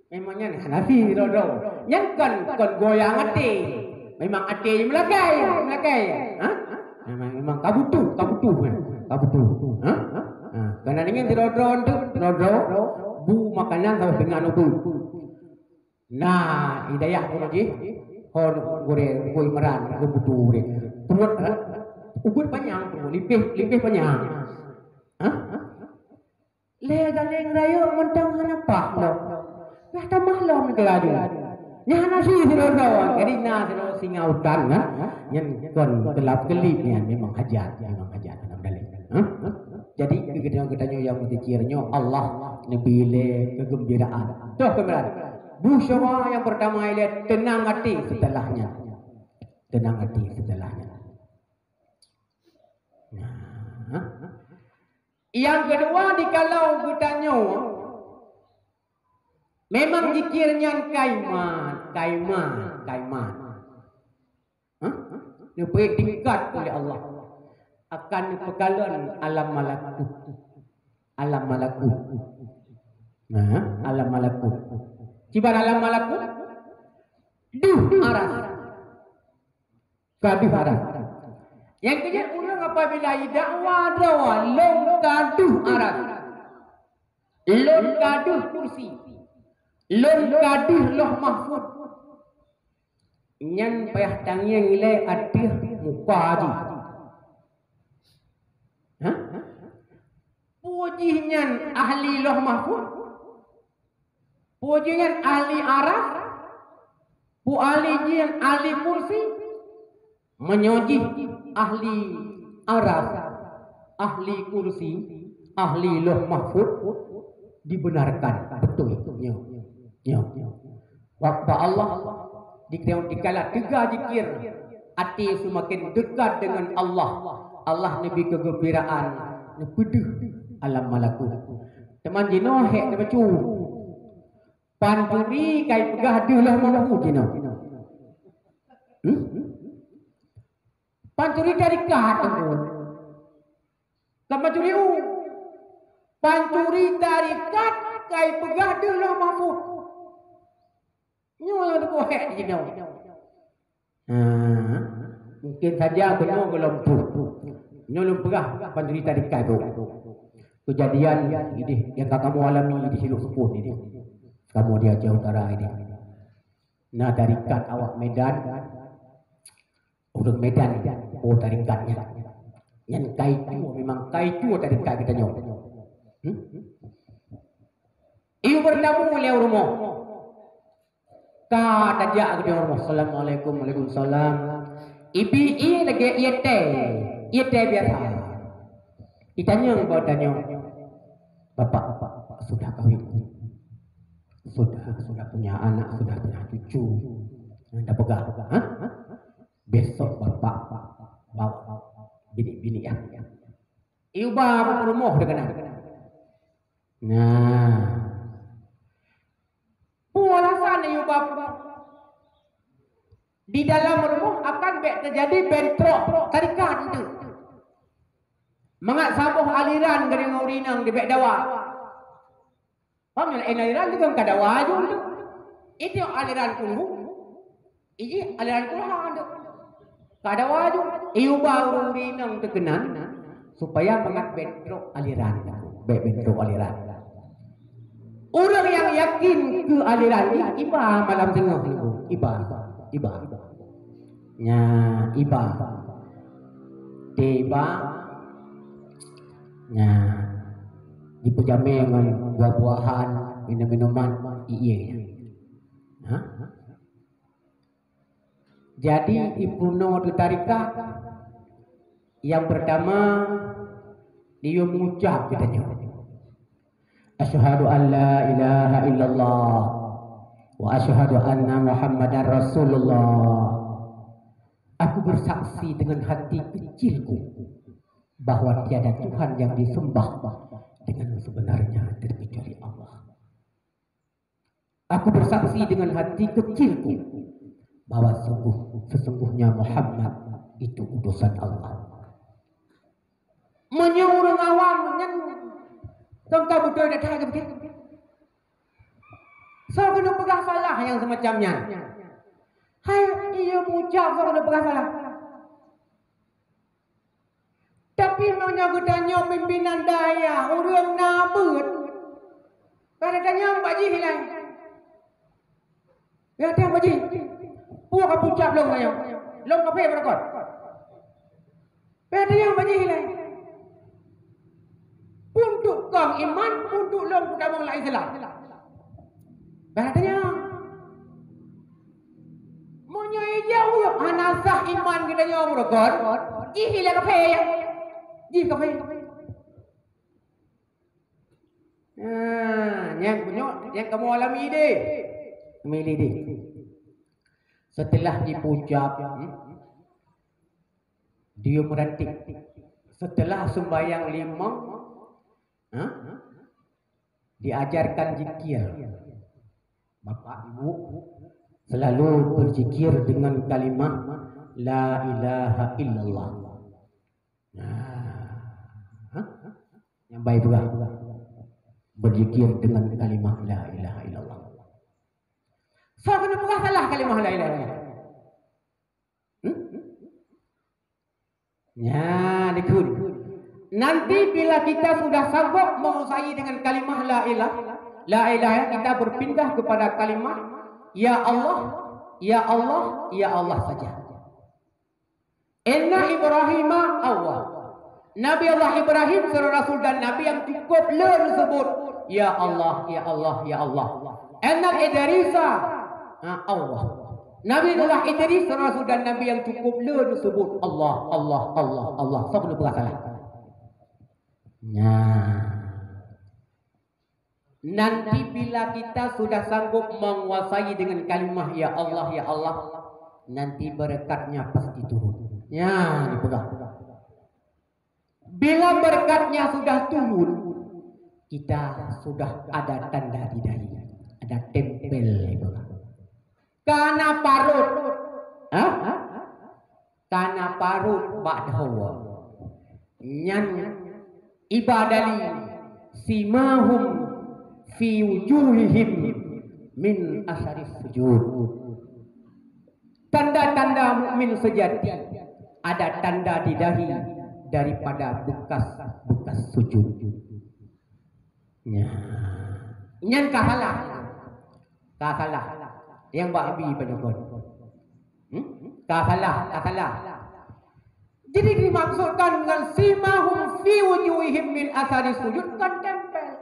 Memang nyan hana si droe-droe. Nyan kon, kon goyang até. Memang até meulakai, meulakai. Ha? Memang, memang ka butuh, ka butuh, eh. Ka butuh. Ha? Ha. Kana dengan droe-droe tu, droe-droe bu makanan sama dengan ubu. Nah, hidayah pun jih. Hon gurée, gurée meran, gurée butu gurée. Pruet, eh, ubit panyang, pruet lipih, lipih panyang. Hah? Lé galeng rayeuk mantong hana paih lom. Nah, tamah lom keulaju. Nyan hana si sidroe-droe. Jadi na sidroe singoh utan, kan? Nyan kon keulab-keulib nyan memang hajat, memang hajat dalam dalil. Hah? Jadi geutanyoe, geutanyoe nyang meuzikir nyoe Allah neubi lé keugeumbiraan. Toh keumbiraan. Busyra nyang peurtama ilée teunang até seuteulah nyan. Teunang até seuteulah nyan. Nah. Nyang keudua, dikalau geutanyoe memang zikir nyan kaimat, kaimat, kaimat. Hah? Neupeuék tingkat oleh Allah. Akan neupeukalon alam malakut. Alam malakut. Nah, alam malakut. Kiban alam malakut, deuh aras. Ka deuh aras. Nyang keujeuet ureuëng apabila idakwa droe, "Lôn ka deuh aras. Lôn ka deuh kursi. Lôn ka deuh Lauh Mahfuz." Nyan payah tangieng ilée ateueh muka jih. Hah? Peue jih nyan ahli Lauh Mahfuz? Peue jih nyan ahli aras? Peue ahli jih nyan ahli kursi? Meunyoe jih ahli aras, ahli kursi, ahli Lauh Mahfuz, dibenarkan. Beutôi. Nyoe. Nyoe. Bak Allah, di, dikala teuga zikir, até seumaken dekat deungon Allah. Allah neubri keugeumbiraan, neupeudeuh alam malakut. Teuma jinoe hék teubacu. Pancuri kai peugah deuh Lauh Mahfuz jinoe. Hmm? Pancuri tarikat, Teungku. Ka pancuri u. Pancuri tarikat kai peugah deuh Lauh Mahfuz. Nyoe nyang teupeue hék jinoe. Ha, mungkin saja beunyoe gohlom peuet. Nyoe lôn peugah pancuri tarikat tu. Keujadian ideh nyang ka kamoe alami di Siloam Seupôt ideh. Kamoe di Aceh Utara ideh. Na tarikat awak Medan, ureuëng Medan, oh, tarikat nyan. Nyan kai cue, memang kai cue tarikat geutanyoe. Hmm? Ié beurtamu lé rumoh. Ka tajak geutanyoe rumoh. Assalamualaikum, waalaikumsalam. Ibi ié lagée ié tée, ié tée biasa. Itanyong bak tanyoe, "Bapak, Bapak, sudah kawin? Sudah, sudah punya anak, sudah punya cucu?" Nyang tapeugah, "Ha? Besok Bapak bawa binéh-binéh, ya." Ié ba peurumoh teuh keunan. Nah. Peue alasan ié ba peurumoh? Di dalam rumoh akan bék teujadi bentrok tarikat itu. Mangat saboh aliran geudeungoe ureuëng inong dibék dawa. Paham ya? Laén aliran deungon ka dawa aju tu. Itu aliran kulhu. Iji aliran kulha tu. Ka dawa aju. Ié ba ureuëng inong teuh keunan supaya mangat bentrok aliran. Bék bentrok aliran. Ureuëng nyang yakin keu aliran jih iba malam singoh nunggu. Iba, iba. Nya, iba. Tiba. Nya. Dipeujamé ngon buah-buahan, minum-minuman, ié. Ha? Jadi, ipunoe teuh tarikat, nyang peurtama, ié mengucap geutanyoe, "Asyhadu an la ilaha illallah wa asyhadu anna Muhammadar Rasulullah." Aku bersaksi dengan hati kecilku bahwa tiada Tuhan yang disembah dengan sebenarnya terkecuali Allah. Aku bersaksi dengan hati kecilku bahwa sungguh, sesungguhnya Muhammad itu utusan Allah. Meunyoe ureuëng awam nyan teuka beutôi that-that geupeugah, soe keuneuk peugah salah nyang seumacam nyan? Hai, ié mengucap soe keuneuk peugah salah. Tapi meunyoe geutanyoe pimpinan dayah, ureuëng na beuet, ka tanyong bak jih ilée. Ka tanyong bak jih, "Peue ka pucap lôn nyoe? Lôn kafé beureukat?" Ka tanyong bak jih ilée. "Peue untuk kong iman, peue untuk lôn kutamong lam Islam?" Ka tanyong. Meunyoe ijaweueb hana sah iman geutanyoe beureukat, jih ilée kafé, ya. Jih kafé. Nah, nyang meunyoe nyang kamoe alami deh. Alami deh. Setelah jipucap, hmm, dia meuratik. Setelah sembahyang limong, ha? Diajarkan zikir. Bapak Ibu selalu berzikir dengan kalimah la ilaha illallah. Nah, ha? Nyang baik juga. Berzikir dengan kalimah la ilaha illallah. Soe keuneuk peugah salah kalimah la ilaha illallah? Hmm? Ya, dikun. Nanti bila kita sudah sanggup menguasai dengan kalimah la ilah, la ilaha, kita berpindah kepada kalimah ya Allah, ya Allah, ya Allah saja. Inna Ibrahima awwah. Nabi Allah Ibrahim seorang rasul dan nabi yang cukup le disebut ya Allah, ya Allah, ya Allah. Inna Idrisa, ha, Allah. Nabi Allah Idris seorang rasul dan nabi yang cukup le disebut Allah, Allah, Allah, Allah. Soe keuneuk peugah salah? Nah. Nanti bila kita sudah sanggup menguasai dengan kalimah ya Allah, ya Allah, nanti berekatnya pasti turun. Ya, dipegang. Bila berekatnya sudah turun, kita sudah ada tanda di dahi, ada tempel, dipegang. Kana parot. Hah? Kana parot bak dahoe. Nyan iba dali simahum fi wujuhihim min asaris sujud. Tanda-tanda mukmin sejati ada tanda di dahi daripada bekas-bekas sujud. Nya. Nyan ka salah. Ka salah. Nyang bak Abi penyokot. Hmm? Ka salah, ka salah. Jadi dimaksudkan dengan simahum fi wujuhihim min asari sujud kan tempel.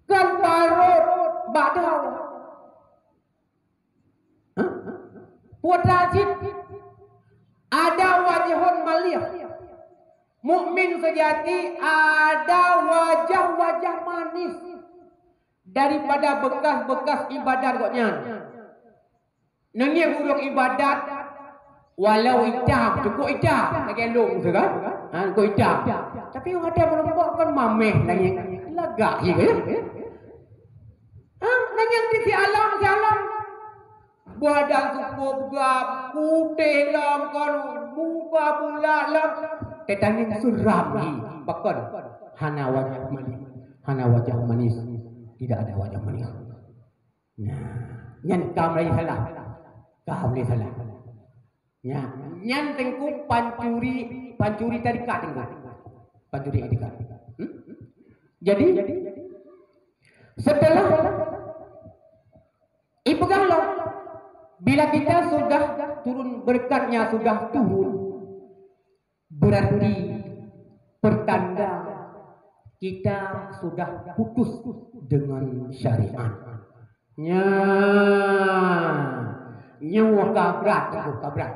Kan parot bak dahoe. Hah? Putra cit ada wajahun malih. Mukmin sejati ada wajah-wajah manis daripada bekas-bekas ibadat gobnyan. Neungieng ureueng ibadat walau itam, cukup itam, lagèe lôn tu kan? Ha, cukup itam. Tapi watèe meurumpok kan mamèh lagèe lagak je kan? Ha, neungieng di si alam, si alam. Badan sukôp gam, putéh lom kon, muka bulat lom. Teutangieng suram hi, pakon? Hana wajah manis, hana wajah manis. Tidak ada wajah manis. Nah, nyan ka mulai salah. Ka mulai salah. Nya, nyan teungku pancuri, pancuri tarikat teungku. Pancuri tarikat. Hmm? Jadi, setelah ipeugah lom, bila kita sudah turun, berekatnya sudah turun, berarti pertanda kita sudah putus dengan syariat. Nya, nyoe ka brat, ka brat.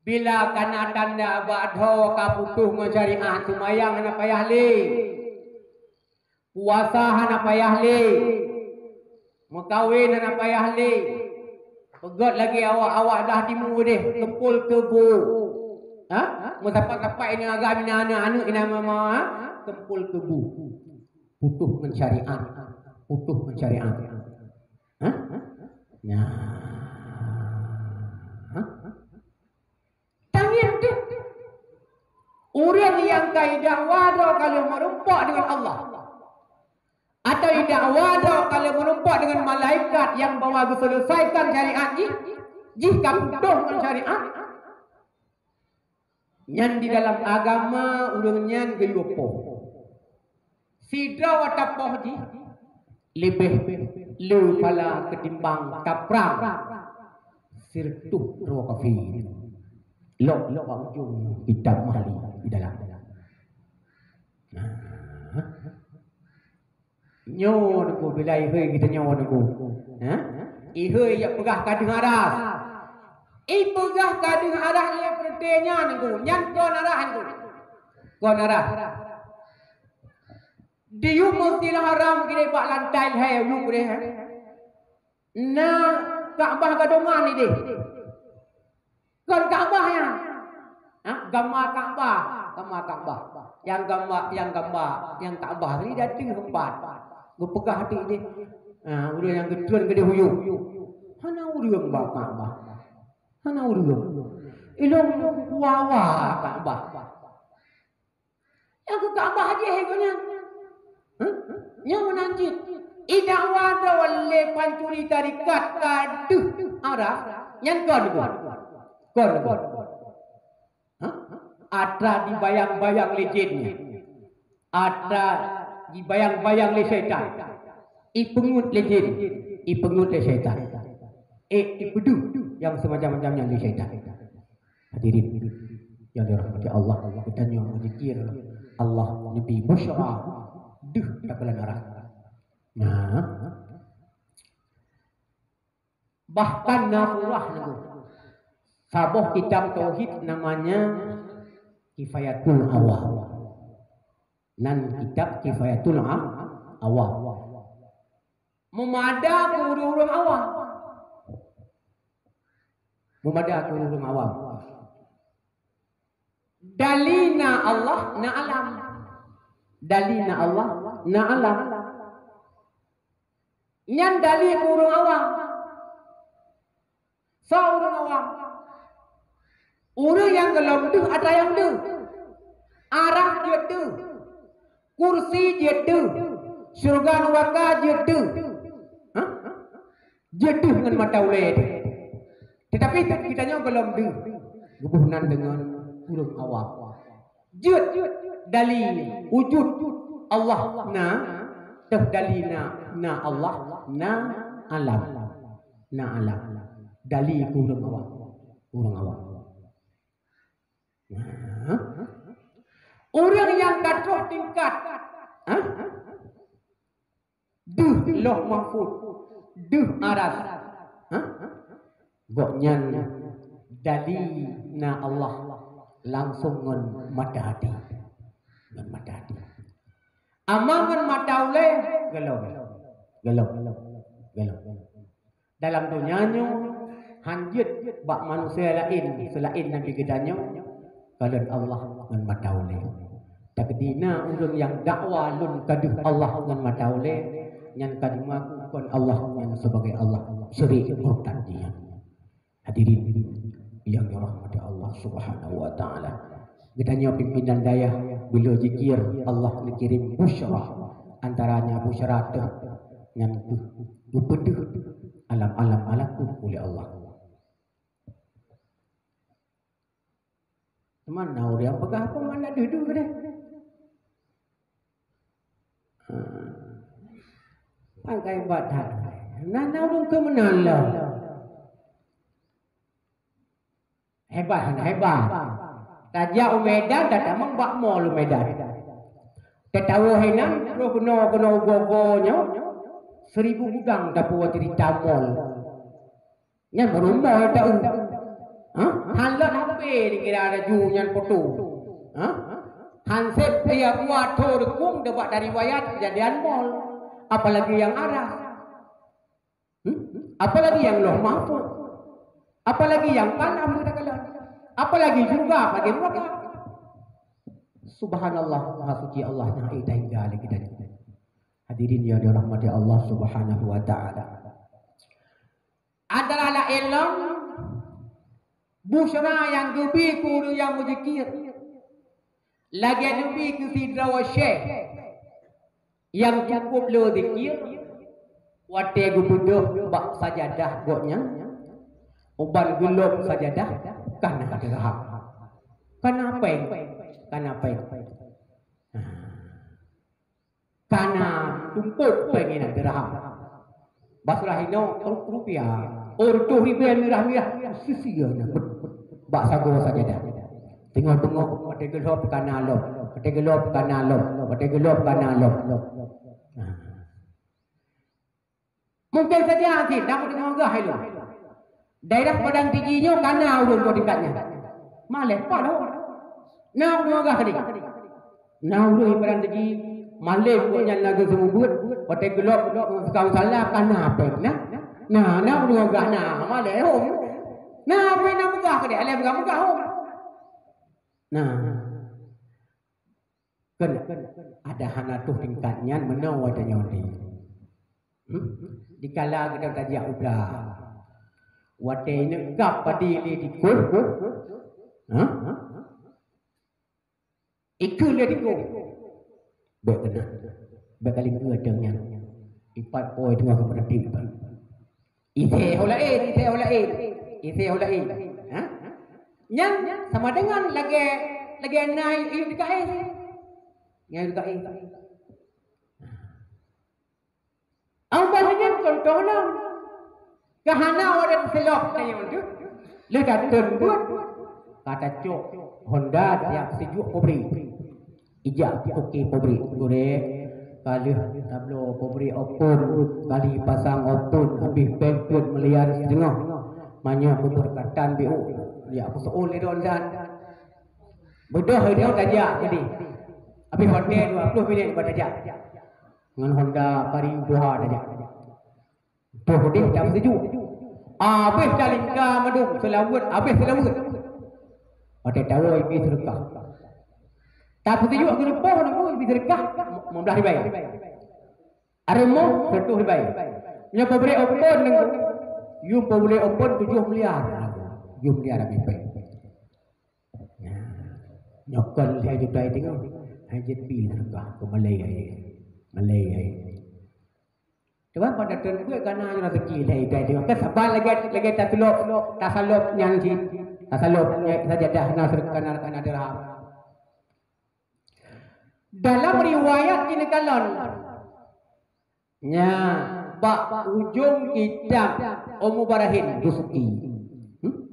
Bila kana tanda bak dahoe ka putus ngon syariat, seumayang hana payah lé. Puasa hana payah lé. Meukawen hana payah lé. Peugöt lagèe awak-awak blah timu deh, keumpul keubu. Ha? Meusapat-sapat inan agam, inan aneuk, inan mama, ha? Keumpul keubu. Putus ngon syariat. Putus ngon syariat. Ha? Nah. Ha? Tangieng teuh. Ureueng nyang ka idakwa droe ka lheueh meurumpok deungon Allah, atau idakwa droe ka lheueh meurumpok deungon malaikat nyang bahwa geuseuleusaikan syariat jih, jih ka putoh ngon syariat, nyan di dalam agama ureueng nyan geuyue poh. Sidroe tapoh jih leubeh le phala ketimbang taprang sireutôh droe kafé. Lok, lok bak ujong kitab Mahli di dalam. Nah. Nyoe Teungku, bila ihôi geutanyoe Teungku. Ha? Ihôi jak peugah ka deuh arah. Ipeugah ka deuh arah lé peureuté nyan Teungku. Nyan kon arah Teungku. Kon arah. Di yub Masjidil Haram kideh bak lantai lhèe yub deh, ha? Na Ka'bah gadongan ideh. Kon Ka'bah nyan. Ha, gamba Ka'bah, gamba Ka'bah. Nyang gamba, nyang gamba, nyang Ka'bah ni dateng teumpat. Geupeugah até ideh. Ha, ureueng nyang geutreun keudeh u yub. Hana ureueng bak Ka'bah. Hana ureueng. Ilong wawa Ka'bah. Nyang keu Ka'bah jih gobnyan. Hah? Nyoe meunan cit, idakwa droe lé pancuri tarekat ka deuh arah, nyan kon kon. Kon kon. Ha? Atra dibayang-bayang lé jin nyan. Atra dibayang-bayang lé syaitan. Ipeungeut lé jin, ipeungeut lé syaitan. Eh, ipeudeuh nyang semacam-macam nyan lé syaitan. Hadirin yang dirahmati Allah, geutanyoe meuzikir Allah neubi busyra deuh takalon arah. Nah, bahkan na surah nyoe. Saboh kitab tauhid namanya Kifayatul Awam. Nan kitab Kifayatul A-, Awam. Meumada keu ureuëng-ureuëng awam. Meumada keu ureuëng-ureuëng awam. Dali na Allah, na alam. Dali na Allah, na alam. Nyan dali keu ureuëng awam. Soe ureuëng awam? Ureuëng nyang gohlom deuh atra nyang deuh. Arah jeuet deuh. Kursi jeuet deuh. Syeuruga neuraka jeuet deuh. Ha? Jeuet deuh ngon mata ulée teuh. Teutapi geutanyoe gohlom deuh. Geuboh nan deungon ureuëng awam. Jeuet dali wujud Allah na, teuh dali na, na Allah, na alam. Na alam. Dali keu ureuëng awam. Ureuëng awam. Nah. Ureuëng nyang ka troh tingkat, ha? Deuh Lauh Mahfuz, deuh Aras. Ha? Gobnyan dali na Allah langsong ngon mata até. Ngon mata até. Ama ngon mata ulée, gohlom. Gohlom. Gohlom. Dalam donya nyoe, han jeuet bak manusia laén seulaén Nabi geutanyoe, kalon Allah ngon mata ulée. Takdi na ureuëng nyang dakwa lôn ka deuh Allah ngon mata ulée, nyan ka jimaku kon Allah nyan sibagoe Allah, syirik murtad nyan. Hadirin yang dirahmati Allah Subhanahu wa Taala. Geutanyoe pimpinan dayah, bila zikir, Allah neukirém busyra, antaranya busyra teuh nyan keuh geupeudeuh alam-alam malaku ulée Allah. Teuma na ureuëng peugah peue makna deuh-deuh deh. Pakai hebat that. Na, na ureuëng keu meunan lom. Hebat, hebat. Tajak u Medan, tatamong bak mall u Medan. Tatawoe hinan, terus keunoe, keunoe ugoe-ugoe nyoe, seribu gudang tapuwoe cerita mall. Nyan baru mall tahu. Ha? Halat hape dikira laju nyan foto. Ha? Hansep dia buat tho dekung debak dari wayat kejadian mall. Apalagi yang arah. Hmm? Apalagi yang Lauh Mahfuz. Apalagi yang kalam kita kalam. Apalagi syurga, apalagi neraka. Subhanallah, Maha Suci Allah, nah, eh, dah hingga lagi tadi. Hadirin yang dirahmati Allah Subhanahu wa Taala. Adalah laén lom busyra nyang geubi keu ureuëng nyang meuzikir. Lagée neubi keu sidroe syekh nyang cukup le zikir, watée geubeudôh bak sajadah gobnyan, uban geulop sajadah kana dirham. Kana péng, kana péng. Nah. Kana tumpôk péng inan dirham. Bak seurah inoe ru-, rupiah. Oh, reutôh ribée mirah-mirah. Sisi na bak sagoe sajadah. Teungoh-teungoh, watée geulop kana lom. Watée geulop kana lom. Watée geulop kana lom. Nah. Mungken saja cit, na ureuëng gah ilong. Daerah Padang Tiji nyoe kana ureuëng dua tingkat nyan. Malée, pat lom. Na ureuëng gah tadi. Na ureuëng Padang Tiji, malée gobnyan lagée seumeubeuet, watée geulop, geulop, seukang salah, kana péng. Na, na, na ureuëng gah na, malée, hom. Na, ureuëng na meugah keudeh, alai meugah-meugah, hom. Nah. Kan ada hana tuh tingkat nyan meunoe watée nyoe di. Hmm? Dikala geutanyoe tajak u blang. Watée ineuek gab padi lé dikon. Ha? Ikeu lé dikon. Bék keunan. Bèk kali keue ateueng nyan. Ipat po teungoh geumeureuti ipat. Ise ho laén, ise ho laén, ise ho laén. Ha? Nyan sama dengan lagèe, lagèe na yub teuka éh. Nyang teuka éh. Au bah nyan contoh lom. Ka hana awak dan silop tayong tu. Lé ka teun buet. Ka tacok Honda tiep sijuek pabrik. Ijak peuki pabrik gurèe. Ka lheueh tabloe pabrik open, kali pasang open, habéh pèng peuet miliar siteungoh. Manyang beubeurkatan biôh. Ya, aku seuôn lé don dan. Beudôh lé don tajak tadi. Habéh hotel dua puluh minit buat tajak. Ngon Honda Vario tuha tajak. Boh udeh dah sejuk. Abéh talingka mandum, seulaweuet, abéh seulaweuet. Watèe tawoe ibi seudeukah. Tapi sejuk geurupoh nunggu ibi seudeukah lima belas ribai. Aromo seratus ribai. Nyoe pabrik open nunggu. Yum pabrik open tujuh miliar. Tujuh miliar habéh pai. Nyoe kon lhèe juta teungoh. Hai jeuet bi seudeukah keu malèe ai. Malèe ai. Cuba pada teun buet gana nyoe rezeki lhèe juta teungoh. Kan saban lagèe, lagèe tasalop, tasalop nyan cit. Tasalop nyan sajadah na seudeukah na, na dirham. Dalam riwayat jikalon, nya, bak ujong kitab Umu Barahin Dusuki. Hmm?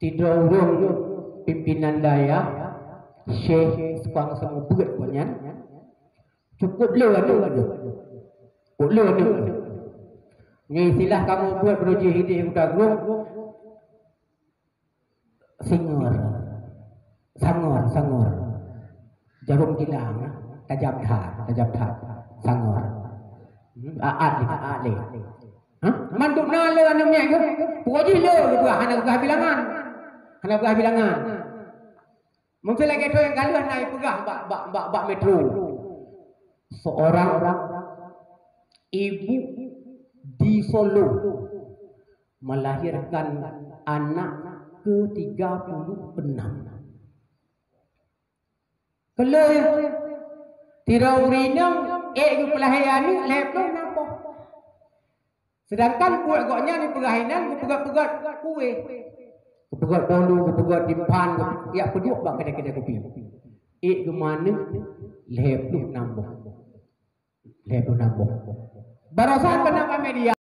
Sidroe ureueng pimpinan dayah, syekh, tukang seumeubeuet gobnyan, cukup le aneuk. Cukup le aneuk. Nyoe istilah kamoe buet beureujih idéh u Dagung, singor. Sangor, sangor. Jarum kilang, tajam that, tajam that. Sangor. Hmm, aat lé, aat lé. Hah? Mandum na le aneuk miet geuh. Pokok jih le geupeugah, hana geupeugah bilangan. Hana geupeugah bilangan. Mungkin lagèe tu nyang ka lheueh na ipeugah bak, bak, bak, bak Metro. Seorang ibu di Solo melahirkan anak ke tiga puluh enam. Keu lhèe, sidroe ureueng inong ék geupeulahé aneuk lhèe ploh nam boh. Seudangkan buet gobnyan dipeugah inan geupeugöt-peugöt kueh. Geupeugöt bolu, geupeugöt dipan, geupeugöt, jak peuduek bak keudè-keudè kupi. Ék geumeuaneuk lhèe ploh nam boh. Lhèe ploh nam boh. Baroesa keunan bak media.